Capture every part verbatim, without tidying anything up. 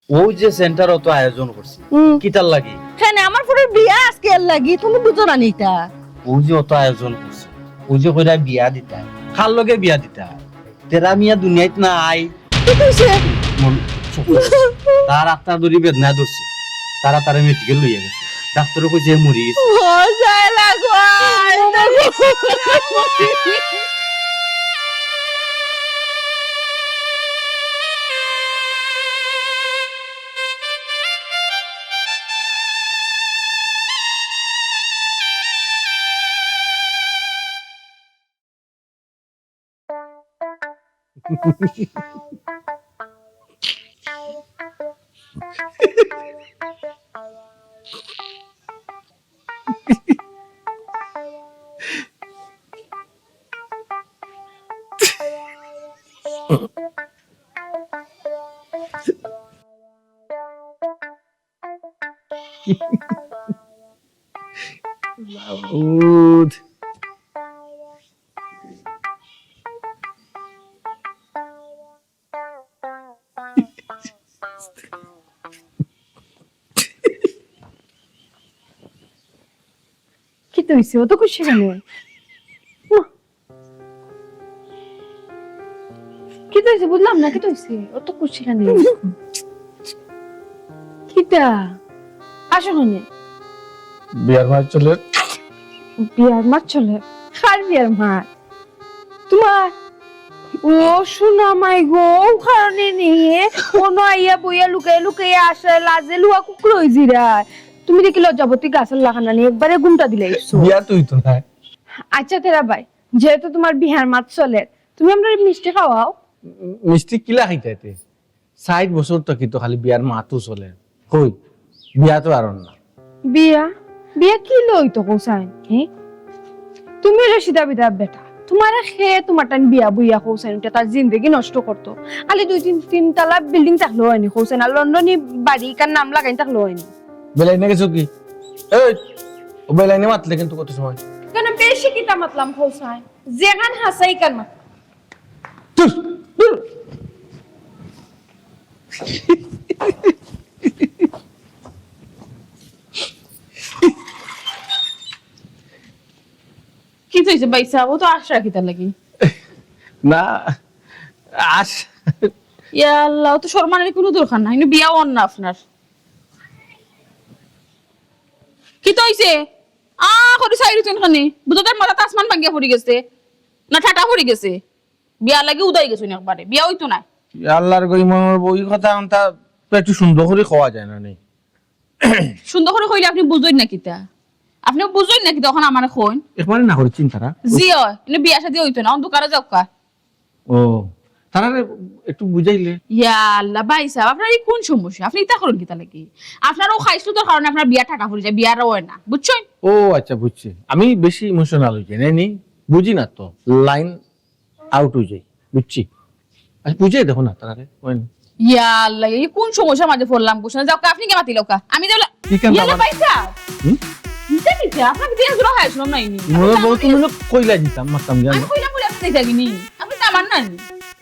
অউ যে সেন্টার অত আয়োজন করছে, হুম। কিতার লাগি? কেনে, আমার ফুরির বিয়া আজকে, এর লাগি। তুমি বুঝো না নি ইতা? অউ যে অত আয়োজন করছে, অউ যে কইরা বিয়া দিতা, কার লগে বিয়া দিতা? তেরা মিয়া দুনিয়াত নাই। কিতা কইছে? মন চুপ করো। তার আত্মা ধরি বেদনা ধরছে, তারা তারে মেডিকেল লইয়া গেছে, ডাক্তরে কইছে মরি গেছে। ও, যায় লাগো, আয়। মাবুদ। কিতা অইছে? অত খুশি কেনে? উহ। কিতা অইছে? বুঝলাম না, কিতা অইছে? অত খুশি কেনে? কিতা? আসো কেনে? বিয়ার মাত চলের। বিয়ার মাত চলের? কার বিয়ার মাত? তুমার? ও সোনা মাই গো, অউ কারণে নি, অনো আইয়া বইয়া লুকাইয়া লুকাইয়া আসে, লাজে লুয়া কুকুর অইজিরায়। তুমি দেখি লজ্জাবতী গাছর লাখান নি, একবারে ঘুমটা দিলাইছো। বিয়া তো অইতো নায়। আইচ্ছা তেরা ভাই, যেহেতু তুমার বিয়ার মাত চলের, তুমি আমরারে মিষ্টি খাওয়াও। মিষ্টি কিলা খাইতায় তে? ষাইট বছর থাকি তো খালি বিয়ার মাতউ চলের। কই, বিয়া তো আর অর না। বিয়া? বিয়া কিলা অইতো কও চাইন, হে? তুমি অইলে সিধা বিধা বেটা। তুমারে কে তুমার টাইন বিয়া বইয়া কও চাইন, উঠে তার জিন্দেগি নষ্ট করতো। খালি দুই তিন, তিন তালা বিল্ডিং থাকলেও অয়নি কও চাইন, আর লন্ডনি বাড়ি কার নাম লাগাইন থাকলেও অয়নি। বেলাইনে গেছো কি? এই, ও বেলাইনে মাতলে কিন্তু কত সময়। কেনে বেশি কিতা মাতলাম কও চাইন? যেখান হাছা ইখান মাতলাম। ধুর, ধুর। কিতা অইছে ভাইসাব? অত আশা কিতার লাগি? না, আশ- ইয়া আল্লাহ, অত শরমানির কুনু দরকার নাই। ইনো বিয়া অর না আপনার। কিতা অইছে? আ করি চাইরইছইন কেনে? বুঝো তার মাথাত আসমান ভাঙ্গিয়া পড়ি গেছে, না ঠাটা পড়ি গেছে? বিয়ার লাগি উদাই গেছইন একবারে, বিয়া অইতো নায়। ইয়া আল্লাহর গো, ইমামর বউ, ই কথা অনতা তো একটু সুন্দর করি কওয়া যায় না নি? সুন্দর করি কইলে আপনে বুঝইন না কিতা? আপনে বুঝইন না কিতা? অখন আমারে কইন। একবারে না করি চিন্তা না। জি অয়, ইনো বিয়া শাদি অইতো না, অখন দোকানো যাউক্কা। ও, তারারে একটু বুঝাইলে। ইয়া আল্লাহ, ভাইসাব, আপনার ই কুন সমস্যা? আপনে ইতা করইন কিতার লাগি? আপনার অউ খাইছলতর কারণে আপনার বিয়া ঠাটা পড়ি যায়, বিয়া আর অয় না, বুঝছইন? ও আচ্ছা, বুঝছি। আমি বেশি ইমোশনাল অই যাই, নায় নি? বুঝি না তো, লাইন আউট অই যাই, বুঝছি। আচ্ছা, বুঝাই দেখো না তারারে, অয় না। ইয়া আল্লাহ, ই কুন সমস্যার মাঝে পড়লাম, বুঝছইন? যাউক্কা, আপনে গিয়া মাতি লউক্কা। আমি যাইলে কি কেন ইয়া আবার? ভাইসাব। হুম? নিতে নিতে, আপনারে দিয়া জোড়া খাইছলাম না ইনি। মনে বউ তুমি না কইলা দিতাম, মারতাম জানো। আমি কইলাম বলে আপনে যাইতাম নি। আপনে তো আমার না নি।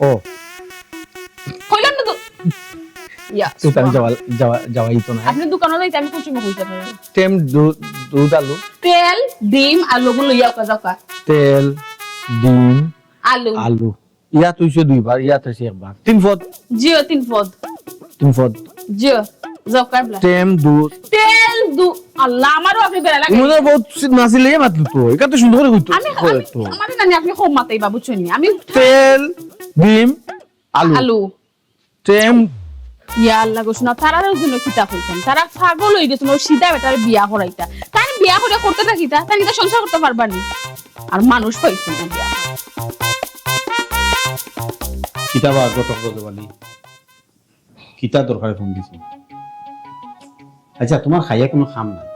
ও। কইলাম না তো। ইয়া, তুই তো আমি সুবহান। যাওয়া, যাওয়া, যাওয়াই তো না। আপনে দোকানো যাইতে আমি কুন সময় কইছি আপনারে? তেল, দু-, দুধ, আলু। তেল, ডিম, আলু গুলো ইয়া করা যাউক্কা। তেল, ডিম, আলু। আলু। ইয়াত অইছে দুইবার, ইয়াত অইছে একবার। তিন পদ। জিও, তিন পদ। তিন পদ। জিও, যাউক্কা। তেল, দু-, তেল, দু-, আল্লাহ, আমারও আপনে বেড়া লাগে। মনে বউ নাচিলে মাতলু তো, ইখান তো সুন্দর করি কইতো, আমি, কয় আমি, তো। আমারে নানি আপনে কম মাতাইবা, বুঝছইন নি? আমি তেল, ডিম, আলু। আলু। তেল। ইয়া আল্লাহ গো, সোনা, তারারও জন্য কিতা কইতাম? তারা পাগল অই গেছইন, অউ সিধা বেটারে বিয়া করাইতা। তাইন বিয়া করিয়া করতা না কিতা? তাইন কিতা সংসার করতা পারবা নি? আর মানুষ পাইছইন না বিয়া। কিতা বা ঘটক রজব আলী? কিতা দরকারে ফোন দিছো? আচ্ছা, তুমার খাইয়া কুনু কাম নাই।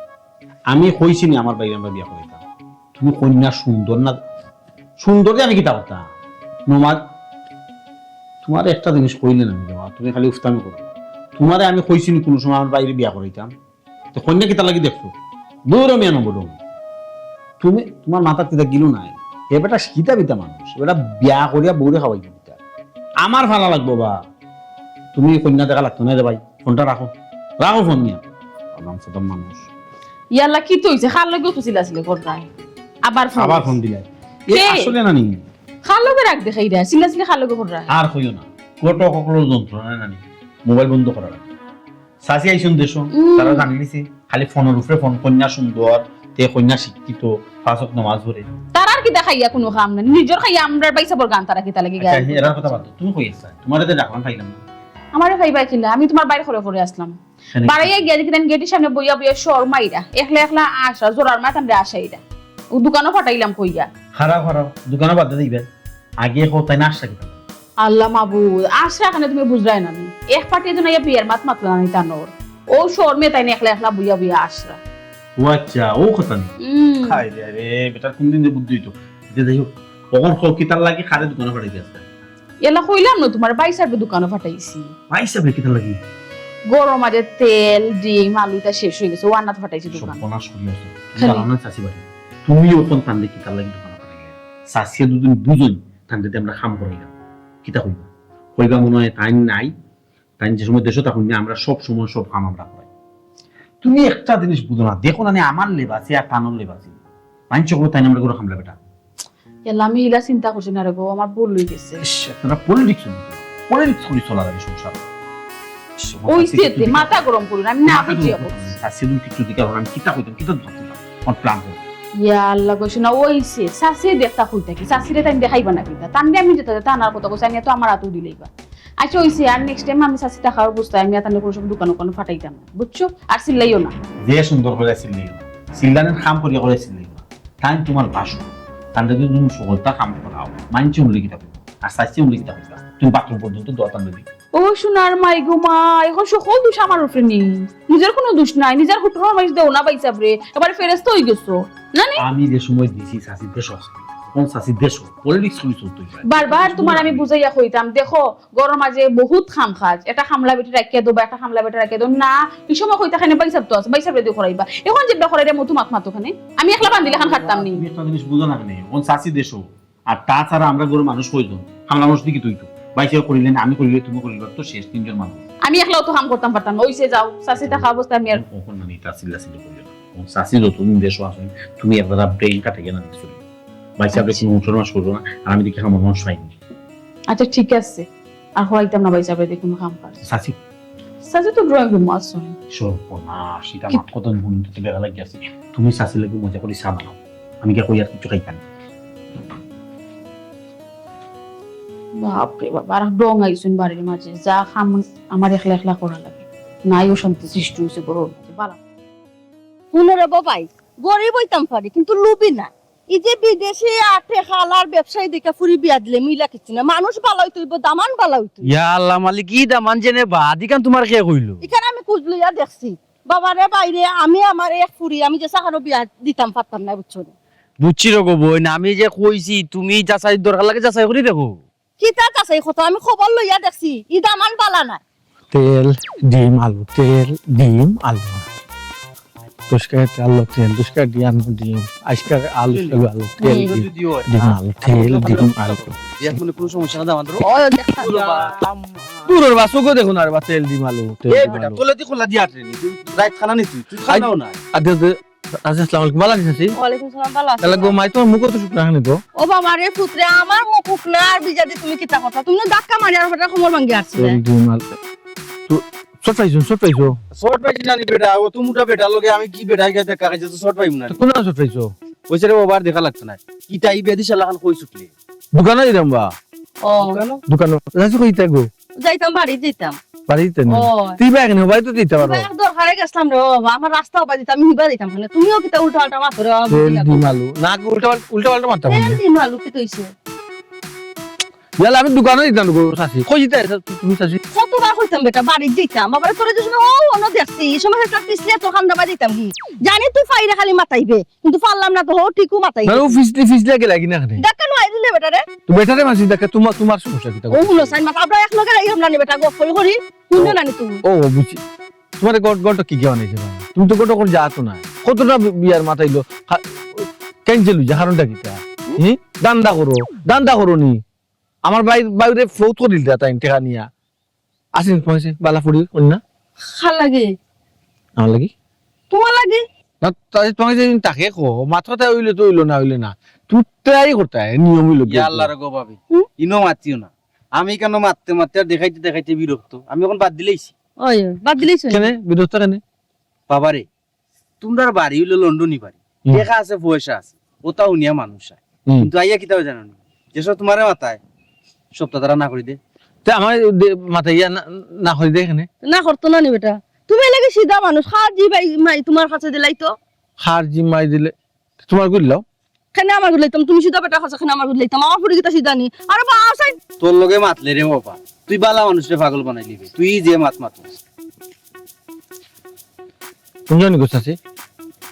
আমি কইছি নি আমার ভাইরে আমরা বিয়া করাইতাম? তুমি কইন্যা সুন্দর না, সুন্দর দিয়া আমি কিতা করতাম? নমাজ, তুমারে একটা জিনিস কইলে না আমি বাবা, তুমি খালি উফতামি করো। তুমারে আমি কইছি নি কুনু সময় আমার ভাইরে বিয়া করাইতাম? তে কইন্যা কিতার লাগি দেখছো? দুরো মিয়া নম্বর। তুমি, তুমার মাথাত কিতা গিলু নাই? হে বেটা সিধা বিধা মানুষ, হে বেটা বিয়া করিয়া বউরে খাওয়াইবো কিতা? আমার ফালা লাগবো বা? তুমি কইন্যা দেখা লাগতো না রে ভাই। ফোনটা রাখো, রাখো ফোন নিয়া। আদাম সাদাম মানুষ। ইয়াল্লা, কিতা অইছে? কার লগে তো চিল্লাচিল্লি কররায়? আবার ফোন আবার দিছে। ফোন দিলায়। এ, কে? আসলে না নি। কার লগে রাগ দেখাইরা? চিল্লাচিল্লি কার লগে কররায়? আর কইও না। ঘটক অকলর যন্ত্রণা না নি। মোবাইল বন্ধ করা লাগে। চাচি আইছইন দেশো, উম। তারা জানি নিছে। খালি ফোনর উপরে ফোন, কইন্যা সুন্দর, তে কইন্যা শিক্ষিত, পাঁচ ওয়াক্ত নামাজ পড়ে। তারার কিতা খাইয়া কুনু কাম নাই। নিজর খাইয়া আমরার ভাইসাবর গান তারা কিতা লাগি গায়? আচ্ছা, এরার কথা বাদ দেও। তুমি কই আছলায়? তুমারে তো ডাকলাম, পাইলাম না। আমারে পাইবায় কিলা? আমি তুমার ভাইর ঘরো ঘরো আছলাম। বাড়াইয়া গিয়া দেখি তাইন গেটর সামনে বইয়া বইয়া শরমাইরা, একলা একলা আশা, জোরার মাত আমরা আশাইরা। ও দোকানো ফাটাইলাম কইয়া। খারাপ, খারাপ, দোকানো বাদ দিবায়। আগে কও তাইন আশরা কিতা? আল্লা মাবুদ, আশরা কেনে তুমি বুঝরায় না নি? এক পার্টি জন আইয়া বিয়ার মাত মাতলা না নি তানর। ও শরমে তাইন একলা একলা বইয়া বইয়া আশরা। ও আচ্ছা, ও কথা নি। উম। হায় রে, আরে, বেটার কুন দিন যে বুদ্ধি অইতো। যে যাই হোক, অখন কও কিতার লাগি কারে দোকানো ফাটাইতে আছলায়? এলা কইলাম না তুমারে, ভাইসাবরে দোকানো ফাটাইছি। ভাইসাবরে কিতার লাগি? ঘরর মাঝে তেল, ডিম, আলু ইতা শেষ অইগেছে, ও আনাত ফাটাইছি দোকানো। সর্বনাশ করি আছো। তুমি খালি জানো না চাচি বাড়ি? তুমি অখন তানরে কিতার লাগি দোকানো ফাটাইলায়? চাচিয়ে দুদিন বুঝইন, তানরে দিয়া আমরা কাম করাইলাম। কিতা কইবা? কইবা মনে অয় তাইন নাই, তাইন যে সময় দেশো থাকইন না, আমরা সব সময় সব কাম আমরা করাই। তুমি একটা জিনিস বুঝো না, দেখো না নি আমার লেবাসি আর তানর লেবাসি। মাইনষে কইবো তাইন আমরার ঘরর কামলা বেটা। ইয়াল্লা, আমি ইলা চিন্তা করছি না রে গো, আমার ভুল অইগেছে। ইস, আপনারা politics অইছে। Politics করি চলা লাগে সংসার। ইস, ওই চাচি যে কিচ্ছু তে দিকে মাথা গরম করি না, আমি না মাথা বুঝিয়া গরম করছি। করছি। চাচি যদি কিচ্ছু দিকে, আমি কিতা কইতাম, কিতা ভাবতাম, আমার plan করো। ইয়া আল্লা, কইছো না, অইছে। চাচি দেখতা কইতা কি? চাচিরে তাইন দেখাইবা না কিতা? তানরে আমি যেতা যেতা আনার কথা কইছি, আনিয়া তো আমার আতো দিলাইবা। আচ্ছা, অইছে, আর next time আমি চাচি থাকার অবস্থায় আমি আর তানরে কুনু সময় দোকানো কুনু ফাটাইতাম না, বুঝছো? আর চিল্লাইও না। যে সুন্দর করি চিল্লাইও না, চিল্লানির কাম করিয়া করিয়া চিল্লাইও না। তাইন তুমার ভাসুর, তানরে যদি তুমি সকলতা কাম করাও, মাইনষে হুনলে কিতা কইবা? আর চাচিয়ে হুনলে কিতা কইবা? তুমি বাথরুম পর্যন্ত ধোয়া তানরে দিবে। ও সোনার মাই গো মাই, অখন সকল দোষ আমার উপরে নি। নিজর কুনু দোষ নাই, নিজর হুটুর মাইজ দেও না ভাইসাবরে, এবারে ফেরেস্তা অইগেছো। না নি? আমি যে সময় দিছি চাচি দেশো আছইন, অখন চাচি দেশো, politics করি চলতে অইবো। বারবার তুমারে আমি বুঝাইয়া কইতাম, দেখো, ঘরর মাঝে বহুত কাম কাজ, একটা কামলা বেটি রাখিয়া দেও বা একটা কামলা বেটা রাখিয়া দেও, না, ই সময় কইতা কেনে ভাইসাব তো আছে, ভাইসাবরে দি করাইবা। অখন যেবলা করাইরা মতো মাত মাতো কেনে, আমি একলা বান্দিলে খান খাটতাম নি। তুমি একটা জিনিস বুঝো না কেনে, অখন চাচি দেশো, আর তাছাড়া আমরার ঘরর মানুষ কয়জন? কামলা মানুষ দেখি তুই তো। ভাইসাবে করিলে না, আমি করিলে তুমি করিলে, তো শেষ তিনজন মানুষ। আমি একলাও তো কাম করতাম পারতাম না। অইছে যাও, চাচি থাকা অবস্থায় আমি আর অখন মানে ইতা চিল্লাচিল্লি করিও না। অখন চাচি যতদিন দেশো আছইন, তুমি একবারে brain খাটাইয়া না কিছু। ভাইসাবরে আচ্ছা। কুনু ফরমাশ করো না, আর আমি দেখি আমার মানুষ পাইনি। আচ্ছা, ঠিক আছে। আর করাইতাম না ভাইসাবরে দি কুনু কাম কাজ। চাচি? চাচি তো drawing room-ও আছইন। সর্বনাশ, ইতা মাত কত হুনি তো বেড়া লাগি আছে। তুমি চাচির লাগি মজা করি চা বানাও। আমি গিয়া কই আর কিচ্ছু খাইতাম না। বাপ রে বাপ, আর ঢং আইছইন বাড়ির মাঝে। যা কাম আমার একলা একলা করা লাগে। নাই অশান্তি সৃষ্টি অইছে ঘরর মাঝে। বালা। হুনো রে বাবাই, গরিব অইতাম পারি, কিন্তু লুবি না। ই যে বিদেশি আটে হালার ব্যবসায়ী দেখে ফুরি বিয়া দিলে মিলা কিচ্ছু না। মানুষ বালা অইতো অইবো, দামান বালা অইতো অইবো। ইয়া আল্লা মালিক, ই দামান যেনে বাদ, ইখান তুমার কে কইলো? ইখান আমি খুজ লইয়া দেখছি। বাবারে বাইরে, আমি আমার এক ফুরি, আমি যে সাকারো বিয়া দিতাম পারতাম না, বুঝছো নি? বুঝছি রে গো বইন, আমি যে কইছি, তুমি যাচাই দরকার লাগে যাচাই করি দেখো। কিতা যাচাই কথা? আমি খবর লইয়া দেখছি, ই দামান বালা না। তেল, ডিম, আলু, তেল, ডিম, আলু। দশ টাকা তেল, আলু, তেল, দশ টাকা ডিম, আলু, ডিম। আজকাল আলু, তেল, আলু, তেল, হুম। ডিম, ডিম, আলু, তেল, ডিম, আলু। এক মিনিট, কোনো সমস্যা না, দামান ধরো। ও, দেখা দূর হবা। দূর হবা, চোখে দেখো না রে বা, তেল, ডিম, আলু, তেল, এ ডিম, বেটা, আলু। তোলে দি খোলা দিয়া আটরে নি, তুই রাইত খানা নি তুই, তুই খানা না। আদে, আদে, আচ্ছা, আসসালামু আলাইকুম, ভালা আছইন চাচি? ওয়ালাইকুম সালাম, ভালা আছি। তাহলে গো, মাই, তোমার মুখ অত শুকনা কেনে গো? ও বাবা রে, ফুতরে, আমার মুখ শুকনা আর বিজা দি তুমি কিতা কথা? তুমি না ধাক্কা মারি আর বেটা কোমর ভাঙ্গি আসছে। তেল, ডিম, আলু। তো, চট পাইছো, চট পাইছো? চট পাইছি না নি বেটা, অত মোটা বেটার লগে আমি কি বেটা গিয়া দেখা খাইছে, তো চট পাইমু না। তো কোন চট পাইছো? অইছে রে বাবা, আর দেখা লাগতো না। কিতা ই বেদি শালা খান কই ছুটলে? দোকানো যাইতাম বা। ও। দোকানো? দোকানো। চাচি কই যাইতা গো? যাইতাম, বাড়ি যাইতাম। বাড়ি যাইতা নি? ও। তুই বা কেনে? বাড়ি তো যাইতা পারো। এক দরকারে গেছলাম রে বাবা, আমার রাস্তা হবায় দিতাম, আমি হিবা দিতাম কেনে? তুমিও কিতা উল্টা পাল্টা মাতো রে বাবা, তেল বুঝি না। ডিম আলু। না, উল্টা পাল্টা, উল্টা পাল্টা মারতাম তেল আমি। ডিম আলু কিতা অইছে? ইয়ালে আমি দোকানো যাইতাম গো, চাচি। কই যাইতা তুমি, চাচি? কতবার কইতাম বেটা, বাড়ি যাইতাম। বাবারে তোরে যে সময় ও অনো দেখছি, ই সময় একটা পিছলে তো খান্দা বাড়ি যাইতাম কি? জানি তুই ফাইরে খালি মাতাইবে। কিন্তু পারলাম না তো, হো, ঠিকও মাতাই না, ও গেছে। ফিসলি, ফিসলি আগে লাগি না এখানে। ধাক্কা নয় দিলে বেটারে। তো বেটারে মারছি ধাক্কা, তোমার, তোমার সমস্যা কিতা? ও, হুনো, সাইন মাত, আমরা এক লগে রাই আমরা নি বেটা, গপ করি করি, হুনো ও, না নি তুমি? ও, ও, বুঝছি। তোমার গট-, গট কি গিয়া বানাইছে বাবা? তুমি তো গট করে যা তো নাই। কতটা বি-, বিয়ার মাতাইলো, খা-, cancel হইছে, কারণটা কিতা? হুম? হুম? ধান্দা করো, ধান্দা করো নি। আমার ভাই, ভাইরে ফৌত করে দিলতা তাই টেকা নিয়া। আসেন, কইছে, বালা ফুড়ি, কন্যা। কার লাগি? আমার লাগি? তুমার লাগি? না, তাই তোমাকে যেদিন তাকে কো, মাত কথা অইলে তো অইলো, না অইলে না। তুই ট্রাই করতে হয়, নিয়ম অইলো ইয়া গিয়া। আল্লাহ রে গো ভাবি। হুম? ইনো মাতিও না। আমি কেন মাততে মাততে আর দেখাইতে দেখাইতে বিরক্ত। আমি অখন বাদ দিলাইছি। ওই, ওই, বাদ দিলাইছো? কেনে? বিরক্ত কেনে? বাবারে, তুমরার বাড়ি অইলো লন্ডনি বাড়ি। হুম। টেকা আছে, পয়সা আছে। ওটা উনিয়া মানুষ আয়। হুম। কিন্তু আইয়া কিতা অয় জানো নি? যে সব তুমারে মাতায়, সবটা তারা না করি দে। তে আমার দে-, মাতাইয়া না, না করি দে কেনে? না করতো না নি বেটা। তুমি এর লাগি সিধা মানুষ, কার জি ভাই মাই তুমার কাছে দিলাইতো? কার জি মাই দিলে? তুমার গুল্লাও? কেনে আমার গুল্লাইতাম? তুমি সিধা বেটার কাছে কেনে আমার গুল্লাইতাম? আমার ফুড়ি কিতা সিধা নি? আরে বা, আসাই। তোর লগে মাতলে রে বাবা, তুই বালা মানুষরে পাগল বানাইলিবে। তুই যে মাত মাতস। হুনছো নি গো চাচি?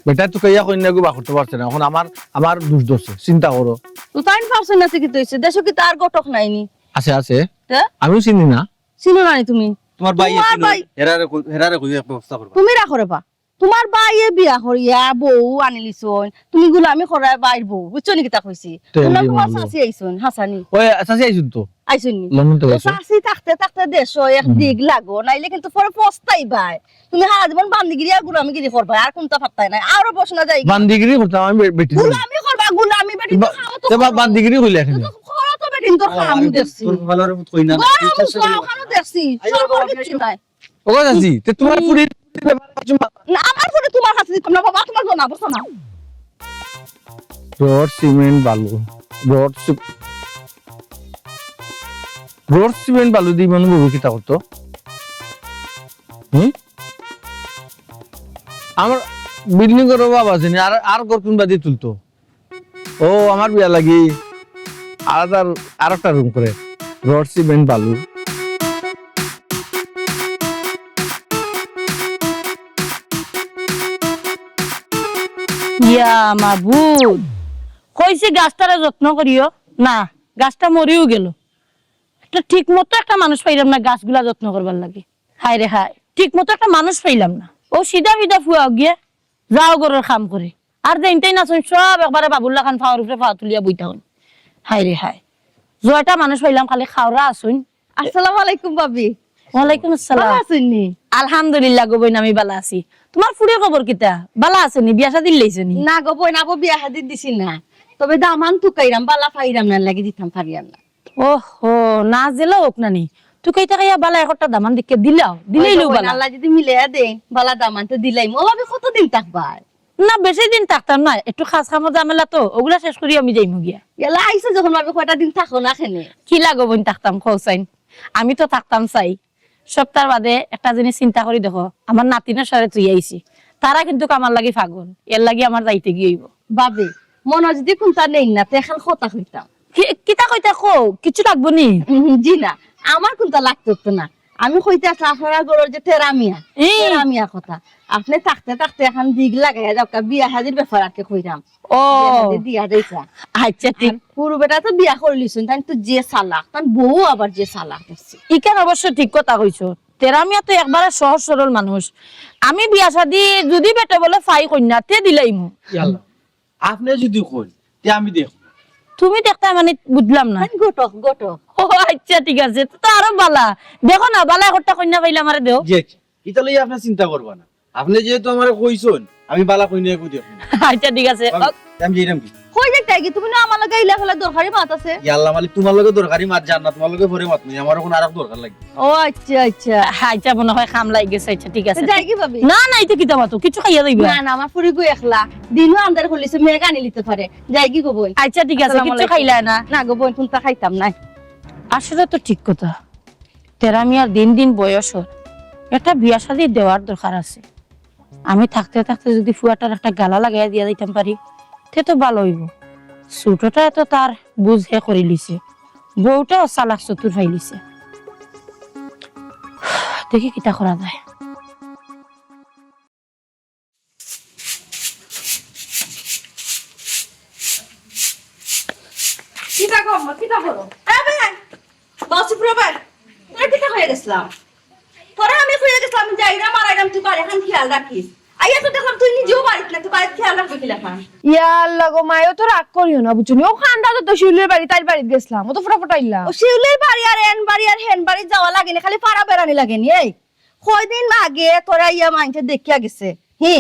বেটায় তুকাইয়া কইন্যা গো বা করতে পারছে না। অখন আমার, আমার দুষ ধরছে। চিন্তা করো। তো তাইন পারছে না, তে কিতা অইছে? দেশো কিতা আর ঘটক নাই নি? আছে, আছে। তে? আমিও চিনি না। চিনো না নি তুমি? তুমার ভাই তুমার চিনো? ভাই। হেরারে কই, হেরারে কই এক ব্যবস্থা করবা। তুমি রাখো রে বা। তুমার ভাইয়ে বিয়া করিয়া বউ আনিলিছইন। তুমি গুলামি করায় ভাইর বউ। বুঝছো নি কিতা কইছি? তে তুমার, এমনি তুমার মানবো। চাচি আইছইন, হাসানি। ওই, চাচি আইছইন তো। আইছইন নি? লন্ডন তো তো আইছইন। চাচি থাকতে থাকতে দেশো এক হুম। দিক লাগো, নাইলে কিন্তু পরে পস্তাইবায়। তুমি হারা জীবন বান্দিগিরি আর গুলামিগিরি করবায়, আর কুনতা পাত্তাই নাই। আরো বসনা যাই। বান্দিগিরি করতাম আমি বে-, বেটি। গুলামি করবা, গুলামি বেটি তো বা-, খাও তো তে বা-, করো। বান্দিগিরি কইলে এখানে। তো করো তো বেটি, তোর ও, খামু আমি দেখছি। তোর ভালো আর কই না। গরম বিশ্বাস করি না। খানো দেখছি, আইও, সব আইও, কিছু আইও। নাই। ও চাচি, তে তুমার হুম। ফুড়ির ব্যাপারে কিছু মা- না, আমার ফুড়ি তুমার কাছে দিতাম না বাবা, তুমার জন্য বুঝছো না। রড, সিমেন্ট, বালু, রড, সি-, রড, সিমেন্ট, বালু দি মানুষ বউ কিতা করতো? হুম? আমার বিল্ডিং ঘর অভাব আছে নি, আর, আর ঘর কুনবাদি তুলতো? ও, আমার বিয়া লাগি আলাদা আর একটা রুম করে, রড, সিমেন্ট, বালু। ইয়া মাবুদ, কইছি গাছটারে যত্ন করিও না, গাছটা মরিও গেল। একটা ঠিক মতো একটা মানুষ পাইলাম না গাছগুলা যত্ন করবার লাগি। হায় রে হায়, ঠিক মতো একটা মানুষ পাইলাম না। ও সিধা বিধা ফুয়া গিয়া যাও ঘরর কাম করে। আর যেইনতেই নাচইন সব একবারে বাবুর লাখান ফাওর উপরে ফাও তুলিয়া বইতা হইন। হায় রে হায়, জয়টা মানুষ পাইলাম খালি খাওরা আছইন। আসসালামু আলাইকুম ভাবি। ওয়ালাইকুম আসসালাম। ভালা আছইন নি? আলহামদুলিল্লাহ গো বইন, আমি ভালা আছি। তুমার ফুড়ির খবর কিতা? ভালা আছে নি? বিয়া শাদি দিলাইছে নি? না গো বইন, আবো বিয়া শাদি দিছি না। তবে দামান তুকাইরাম, ভালা পাইরাম না, লাগি দিতাম পারিয়ার না। ওহো, না জেলা হোক না নি। তুকাইতা কাইয়া ভালা একটা দামান দেখিয়া দিলাও, দিলাইলেও ভালা। আল্লায় যদি মিলাইয়া দেইন, ভালা দামান তো দিলাইমু। ও ভাবি, কতদিন থাকবায়? না, বেশি দিন থাকতাম না, একটু কাজ কামর ঝামেলা তো, ওগুলা শেষ করি আমি যাইমু গিয়া। ইয়াল্লা আইছো যখন ভাবি, কয়টা দিন থাকো না কেনে? কিলা গো বইন থাকতাম, কও চাইন। আমি তো থাকতাম চাই। সপ্তাহর বাদে একটা জিনিস চিন্তা করি দেখো, আমার নাতিনর সারে তুই আইছি, তারা কিন্তু আমার লাগি পাগল, এর লাগি আমার যাইতে গিয়া অইবো। ভাবি, মনো যদি কুনতা নেইন না, তে এখান কথা কইতাম। কি-, কিতা কইতা কও, কিছু লাগবো নি? উম, জি না, আমার কুনতা লাগতো তো না। আমি কইতে আসলে আপনারা ঘরর যে তেরা মিয়া, ই। তেরা মিয়া কথা। আপনে থাকতে থাকতে এখান দিক লাগাইয়া যাউক্কা, বিয়া শাদির ব্যাপার আর কি কইরাম। ও। বিয়া শাদি দিয়া যাইতা। আচ্ছা, ঠিক। আর পুরু বেটা তো বিয়া করিলিছইন, তাইন তো যে চালাক, তান বউ আবার যে চালাক দেখছি। ইখান অবশ্য ঠিক কথা কইছো। তেরা মিয়া তো একবারে সহজ সরল মানুষ। আমি বিয়া শাদি যদি বেটা বলে ফাই কইন্যা, তে দিলাইমু। ইয়াল্লা। আপনে যদি কইন, তে আমি দেখমু। তুমি দেখতায় মানে বুঝলাম না। তাইন ঘটক, ঘটক। ও আচ্ছা, ঠিক আছে। তো আরো ভালা। দেখো না, ভালা একটা কইন্যা পাইলে আমারে দেও। জি, আচ্ছা। ইতা লইয়া আপনে চিন্তা করবা না। আপনে যেহেতু আমারে কইছইন, আমি ভালা কইন্যা এগু দেখমু। আচ্ছা, ঠিক আছে। ভাবি, আমি যাইরাম কি? কই যাইতায় গি? তুমি না আমার লগে ইলা ফেলা দরকারি মাত আছে। ইয়াল্লা মালিক, তুমার লগে দরকারি মাত যার না, তুমার লগে পরে মাতমু, আমার অখন আরেক দরকার লাগে। ও আচ্ছা, আচ্ছা। আচ্ছা, মনে হয় কাম লাগি গেছে। আচ্ছা, ঠিক আছে। যাই গি ভাবি? না, না, ইতা কিতা মাতো? কিছু খাইয়া যাইবা? না, না, আমার ফুড়ি গো একলা। দিনও আন্দার করিলিছে, মেঘ আনিলিতে পারে। যাই গি গো বইন? আচ্ছা, ঠিক আছে, আসসালামু কিছু আলাইকুম। খাইলা না? না গো বইন, কুনতা খাইতাম নায়। আসলে তো ঠিক কথা। তেরা মিয়ার দিন দিন বয়স অর, একটা বিয়া শাদি দেওয়ার দরকার আছে। আমি থাকতে থাকতে যদি ফুয়াটার একটা গালা লাগাইয়া দিয়া যাইতাম পারি, তে তো ভালা অইবো। ছোটটায় তো তার বুঝ হে করিলিছে, বউটাও চালাক চতুর পাইলিছে। দেখি কিতা করা যায়। কিতা গো আম্মা, কিতা করো? এ বে, বস উপরে বে। তোরা কিতা কইয়া গেছলাম? তোরা আমি কইয়া গেছলাম, যাইরাম আর আইরাম, তুই বাড়ি খান খেয়াল রাখিস। আইয়া তো দেখলাম তুই নিজেও বাড়িত না, তুই বাড়িত খেয়াল রাখবি কিলা খান? ইয়া আল্লাহ গো, মায়ও তো রাগ করিও না, বুঝছো নি? ও কান্দা তো, তো শিউলির বাড়ি, তাইর বাড়িত গেছলাম, ও তো ফুটা ফুটাইলাম। ও শিউলির বাড়ি আর এন বাড়ি আর হেন বাড়ি যাওয়া লাগে নি, খালি পাড়া বেড়ানি লাগে নি। এই, কয়দিন আগে তোরা ইয়া মাইনষে দেখিয়া গেছে। হি,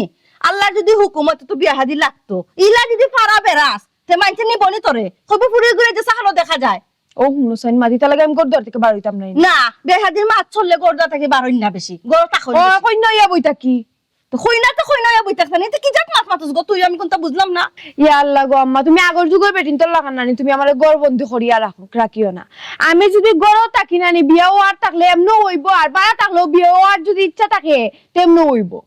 আল্লার যুদি হুকুম অইতো তো বিয়া হাদি লাগতো। ইলা যুদি ফারা বেড়াস, তে মাইনষে নিবনি তোরে। কইবো ফুড়ি ঘুরে যে সাহানো দেখা যায়। ও হুনো সাইন, মাতিতা লাগে আমি ঘর দুয়ার থাকি বার অইতাম নায়। না, বিয়া হাদির মাত চললে ঘর দুয়ার থাকি বার অইন না বেশি। ঘর থাকো ও, বেশি। কইনা ইয়া বই থাকি। তো কইনা তো কইনা ইয়া বই থাকতে নি, তো কি জাত মাত মাতস গো তুই, আমি কুনতা বুঝলাম না। ইয়া আল্লাহ গো আম্মা, তুমি আগর যুগর বেটিন্তর লাখান নানি, তুমি আমারে ঘর বন্দি করিয়া রাখো, রাখিও না। আমি যুদি ঘরো থাকি নানি, বিয়া অওয়ার থাকলে এমনেও অইবো, আর বারা থাকলেও বিয়া অওয়ার যুদি ইচ্ছা থাকে, তেমনেও অইবো।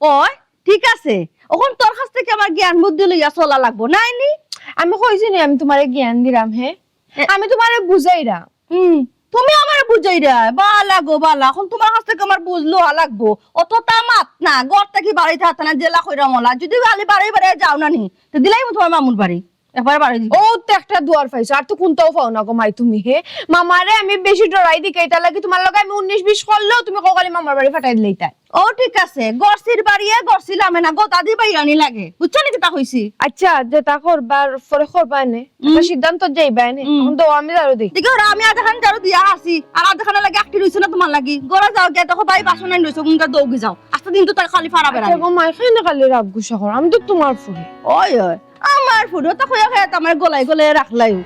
ওই, ঠিক আছে, অখন তোর কাছ থাকি আমার জ্ঞান বুদ্ধি লইয়া চলা লাগবো, নায় নি? আমি কইছি নি আমি তুমারে জ্ঞান দিরাম, হে? এ- আমি তুমারে বুঝাইরাম। হুম, তুমি আমারে বুঝাইরায়, বালা গো বালা, অখন তুমার কাছ থাকি আমার বুঝ লওয়া লাগবো। অততা মাত না, ঘর থাকি বাড়াইতে হাতে না, যেলা কইরাম অলা। যুদি খালি বাড়াই বাড়াই যাও না নি, তে দিলাইমু তুমার মামুর বাড়ি, একবারে বাড়াই দিবো। ও তো একটা দুয়ার পাইছো, আর তো কুনতাও পাও না গো মাই তুমি, হে? মামারে আমি বেশি ডরাই দেখাই, তার লাগি তুমার লগে আমি উনিশ বিশ করলেও তুমি কও খালি মামার বাড়ি ফাটাই দিলাইতায়। ও ঠিক আছে, ঘর ছির বাড়িয়ে ঘর ছিলামে না, গো দাদি বাইরানি লাগে, বুঝছো নি কিতা কইছি? আচ্ছা, যেতা করবার পরে করবায় নে, একটা হুম। সিদ্ধান্ত যাইবায় নে, হুম। অখন তো আমি ঝাড়ু দেই। দেখো, ওরা আমি আধাখান ঝাড়ু দিয়া আসি, আর আধাখানে লাগে একটি রইছে না তুমার লাগি। ঘরো যাও গিয়া দেখো ভাই বাসন আনি রইছে, কুনটা দৌগি যাও। আস্তা দিন তো তার খালি ফারা বেড়ানি। আচ্ছা গো মাই, খাই না খালি রাগ গুসা করো, আমি তো তুমার ফুড়ি। ওই, ওই, আমার ফুড়ি, অতা কইয়া কইয়া তো আমার গলায় গলায় রাখলাইও।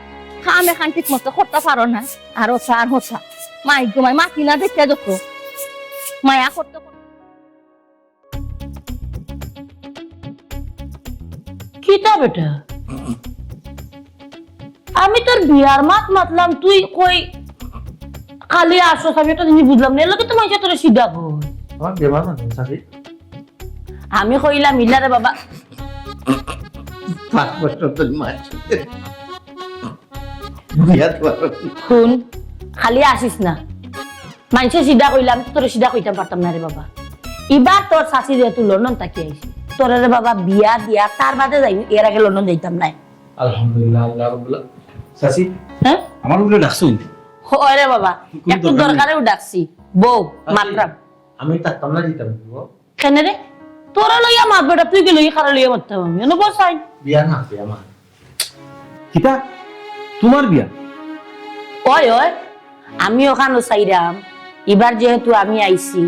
কাম এখান ঠিক মতো করতা পারো না, আর অতা আর হতা। মাই গো মাই, মাতি না দেখিয়া যত মায়া করতে করতে। কিতা বেটা? আমি তোর বিয়ার মাত মাতলাম, তুই কই খালি আসস, আমি একটা জিনিস বুঝলাম না। এর লগে তো মাইনষে তোরে সিধা কয়। আমার বেমার না, চাচি। আমি কইলাম, ইলা রে বাবা। পাঁচ বছর ধরে মাছ। বিয়া তো আর হুন, খালি আসিস না। মাইনষে সিধা কইলাম, তোরে সিধা কইতাম পারতাম না রে বাবা। ইবার তোর চাচি যেহেতু লন্ডন থাকি আইছে, তোরে রে বাবা বিয়া দিয়া তার বাদে যাইমু, এর আগে লন্ডন যাইতাম নায়। আলহামদুলিল্লাহ, আল্লাহ রাব্বুল আলামিন। চাচি, হ্যাঁ? আমার উপরে ডাকছো নি? হয় রে বাবা, কোন একটু দরকার নাই। দরকারেও ডাকছি। বউ, চাচি, মাতরাম। আমি থাকতাম না, যাইতাম। কেনে রে? তোরে লইয়া মাত বেটা, তুই গেলে কারে লইয়া মাততাম আমি? এনো বসাই। বিয়া না, বিয়া মা। কিতা? তুমার বিয়া? ওই, ওই, আমি অখানো চাইরাম, ইবার যেহেতু আমি আইছি,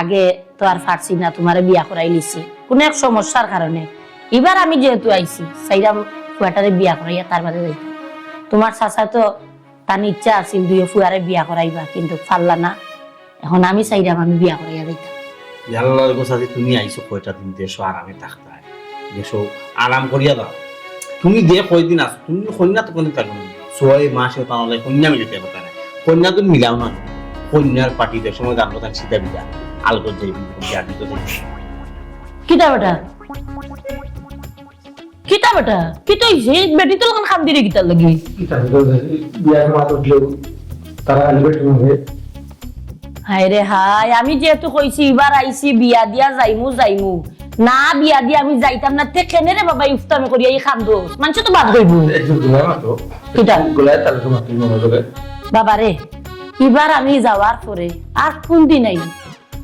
আগে তো আর পারছি না, তুমারে বিয়া করাইলিছি কুনু এক সমস্যার কারণে। ইবার আমি যেহেতু আইছি, চাইরাম ফুয়াটারে বিয়া করাইয়া তার বাদে যাইতাম। তুমার চাচা তো তান ইচ্ছা আছিল দুইও ফুয়ারে বিয়া করাইবা, কিন্তু পারলা না। অখন আমি চাইরাম আমি বিয়া করাইয়া যাইতাম। ইয়াল্লা গো চাচি, তুমি আইছো কয়টা দিন, দেশো আরামে থাকতায়, দেশো আরাম করিয়া যাও। তুমি যে কয়দিন আছো, তুমি কইন্যা তো কুনু থাকো না, ছয় মাসে তাহলে কইন্যা মিলাইতে পারতা না। কইন্যা তুমি মিলাও না, কইন্যার পার্টি যে সময় জানবো তার সিধা বিয়া, আলগত যাইবি, বিয়া দিতে যাইবি। কিতা বেটা? কিতা বেটা? কিতা অইছে? বেটি তো লাখান কান্দিরে কিতার লাগি? কিতা অইছে? বিয়ার মাত উঠলেও তারা আনবে তুমি। হায় রে হায়, আমি যেহেতু কইছি ইবার আইছি বিয়া দিয়া যাইমু, যাইমু। না বিয়া দিয়া আমি যাইতাম না, তে কেনে রে বাবা ইফতামি করিয়া ই কান্দো? মানষে তো বাদ কইবো। একটু গোলায় মাতো। কিতা? গোলায় তালে তো মাতো মনে করে। বাবা রে, ইবার আমি যাওয়ার পরে আর কুন দিন আইমু?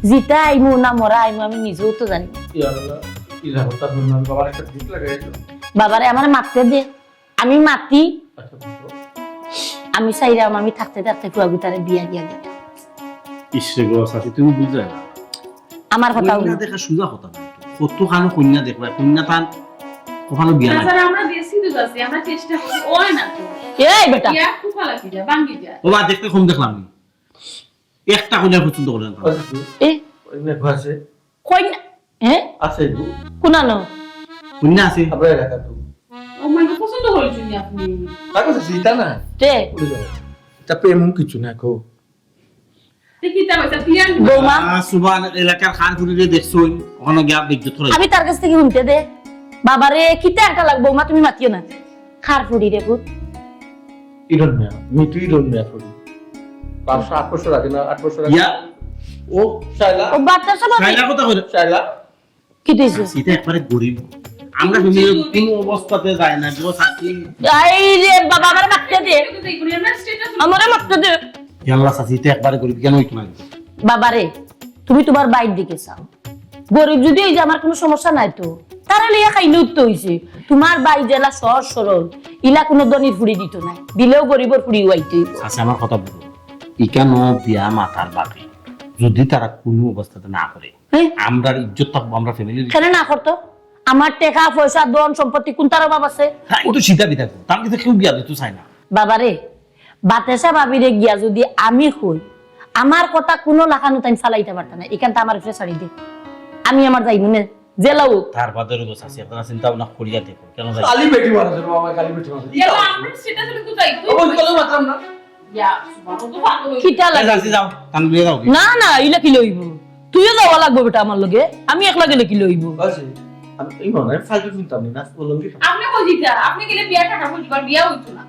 জিতা আইমু না মরা আইমু আমি নিজেও তো জানি না। ইয়া আল্লাহ, ইলা হতা হুনলাম, বাবার একটা দিক লাগাই দিল। বাবারে, আমারে মাততে দে, আমি মাতি। আচ্ছা, বলো। আমি চাইরাম আমি থাকতে থাকতে ফুয়া গুতারে বিয়া দিয়া দিতাম। ইস রে গো, চাচি, তুমি বুঝলে না। আমার কথা কইন্যা হুনো। দেখা সুজা কথা না। কত খানো কইন্যা দেখবা, কইন্যা তান কপালো বিয়া নাই। তাছাড়া আমরা দেশি তো আছি, আমরা চেষ্টা করি, ওই না তো। এই বেটা। ইয়া খুব ভালো কি যা, বাঙ্গি যা। ও বা দেখতে কম দেখলাম নি। একটা কইন্যা পছন্দ করে না। এ? কইন্যা আছে? কইন্যা? হ্যাঁ? আছে গো। কোনানো? কইন্যা আছে। আপনার এলাকা তো। ও মাই গড, পছন্দ করেছেন আপনি? তাকে তো চিন্তা না। কে? উড়ে যাও। তা প্রেম কিছু না গো। দেখি তা বাচ্চা তুই আন। বৌমা? আহ, সুবহান, এলাকার খান ফুরিরে দেখছইন, ওখানে গিয়া বিদ্যুৎ করে। আমি তার কাছ থেকে হুনতে দে। বাবারে, কিতা একটা লাগবো, মা তুমি মাতিও না। খার ফুড়ি রে পুত। ইরন মিয়া, মিঠু ইরন মিয়া ফুড়ি। পাঁচশো, আট বছর আগে না, আট বছর আগে। ইয়া, ও শায়লা। ও বাচ্চা সব শায়লা কথা কইলো। শায়লা। কি দিছে? চাচি, ইটা একবারে গরিব। আমরা দুনিয়ার কোনো অবস্থাতে যায় না, গো চাচি। এই রে বাবা, আমার মাততে দে। আমারে মাততে দে। ইয়াল্লা চাচি, ইটা একবারে গরিব, কেন হইতো না? বাবারে, তুমি তোমার বাইর দিকে চাও। গরিব যদি অই যে আমার কোনো সমস্যা নাই তো, তারা লইয়া খাইলে উঠতে হইছে। তোমার বাই যেলা সহজ সরল, ইলা কোনো ধনীর ফুড়ি দিত নাই, দিলেও গরিবর ফুড়ি উয়াইতে হইব। আচ্ছা, আমার কথা বলো, ইকানো বিয়া মাতার বাকি যদি তারা কুনু অবস্থাতে না করে, হ্যাঁ? আমরার ইজ্জত থাকবো, আমরা ফ্যামিলির। কেনে না করতো? আমার টেকা পয়সা ধন সম্পত্তি কুনটার অভাব আছে? হ্যাঁ, ও তো সিধা বিধা করবো, তার কাছে কেউ বিয়া দিতে চায় না। বাবারে, বাতেসা ভাবিরে গিয়া যদি আমি কই, আমার কথা কুনু লাখানো তাই ফালাইতে পারতা না, এখান তো আমার উপরে ছাড়ি দে, আমি আমার যাই মনে জেলাও। তার বাদে রোগ আছে, আপনারা চিন্তা ভাবনা করিয়া দেখো, কেন যাই? খালি বেটি মারা যাবে, আমার খালি বেটি মারা যাবে। ইয়াল্লা, আমরা সেটা শুধু তো যাই, তুই ও বলতে তো মাতাম না। ইয়া, সুবহানাল্লাহ, তো পাগল হয়ে কিতা লাগে? যাও, যাও, তানভীরে যাও। না, না, ইলা কিলা অইবো? তুইও যাওয়া লাগবো বেটা আমার লগে, আমি একলা গেলে কিলা অইবো? আচ্ছা, আমি এই মনে হয় ফালতু শুনতাম না, বললাম কি? আপনি কই দিতা? আপনি গেলে বিয়া টাকা বুঝবার বিয়া হইতো না।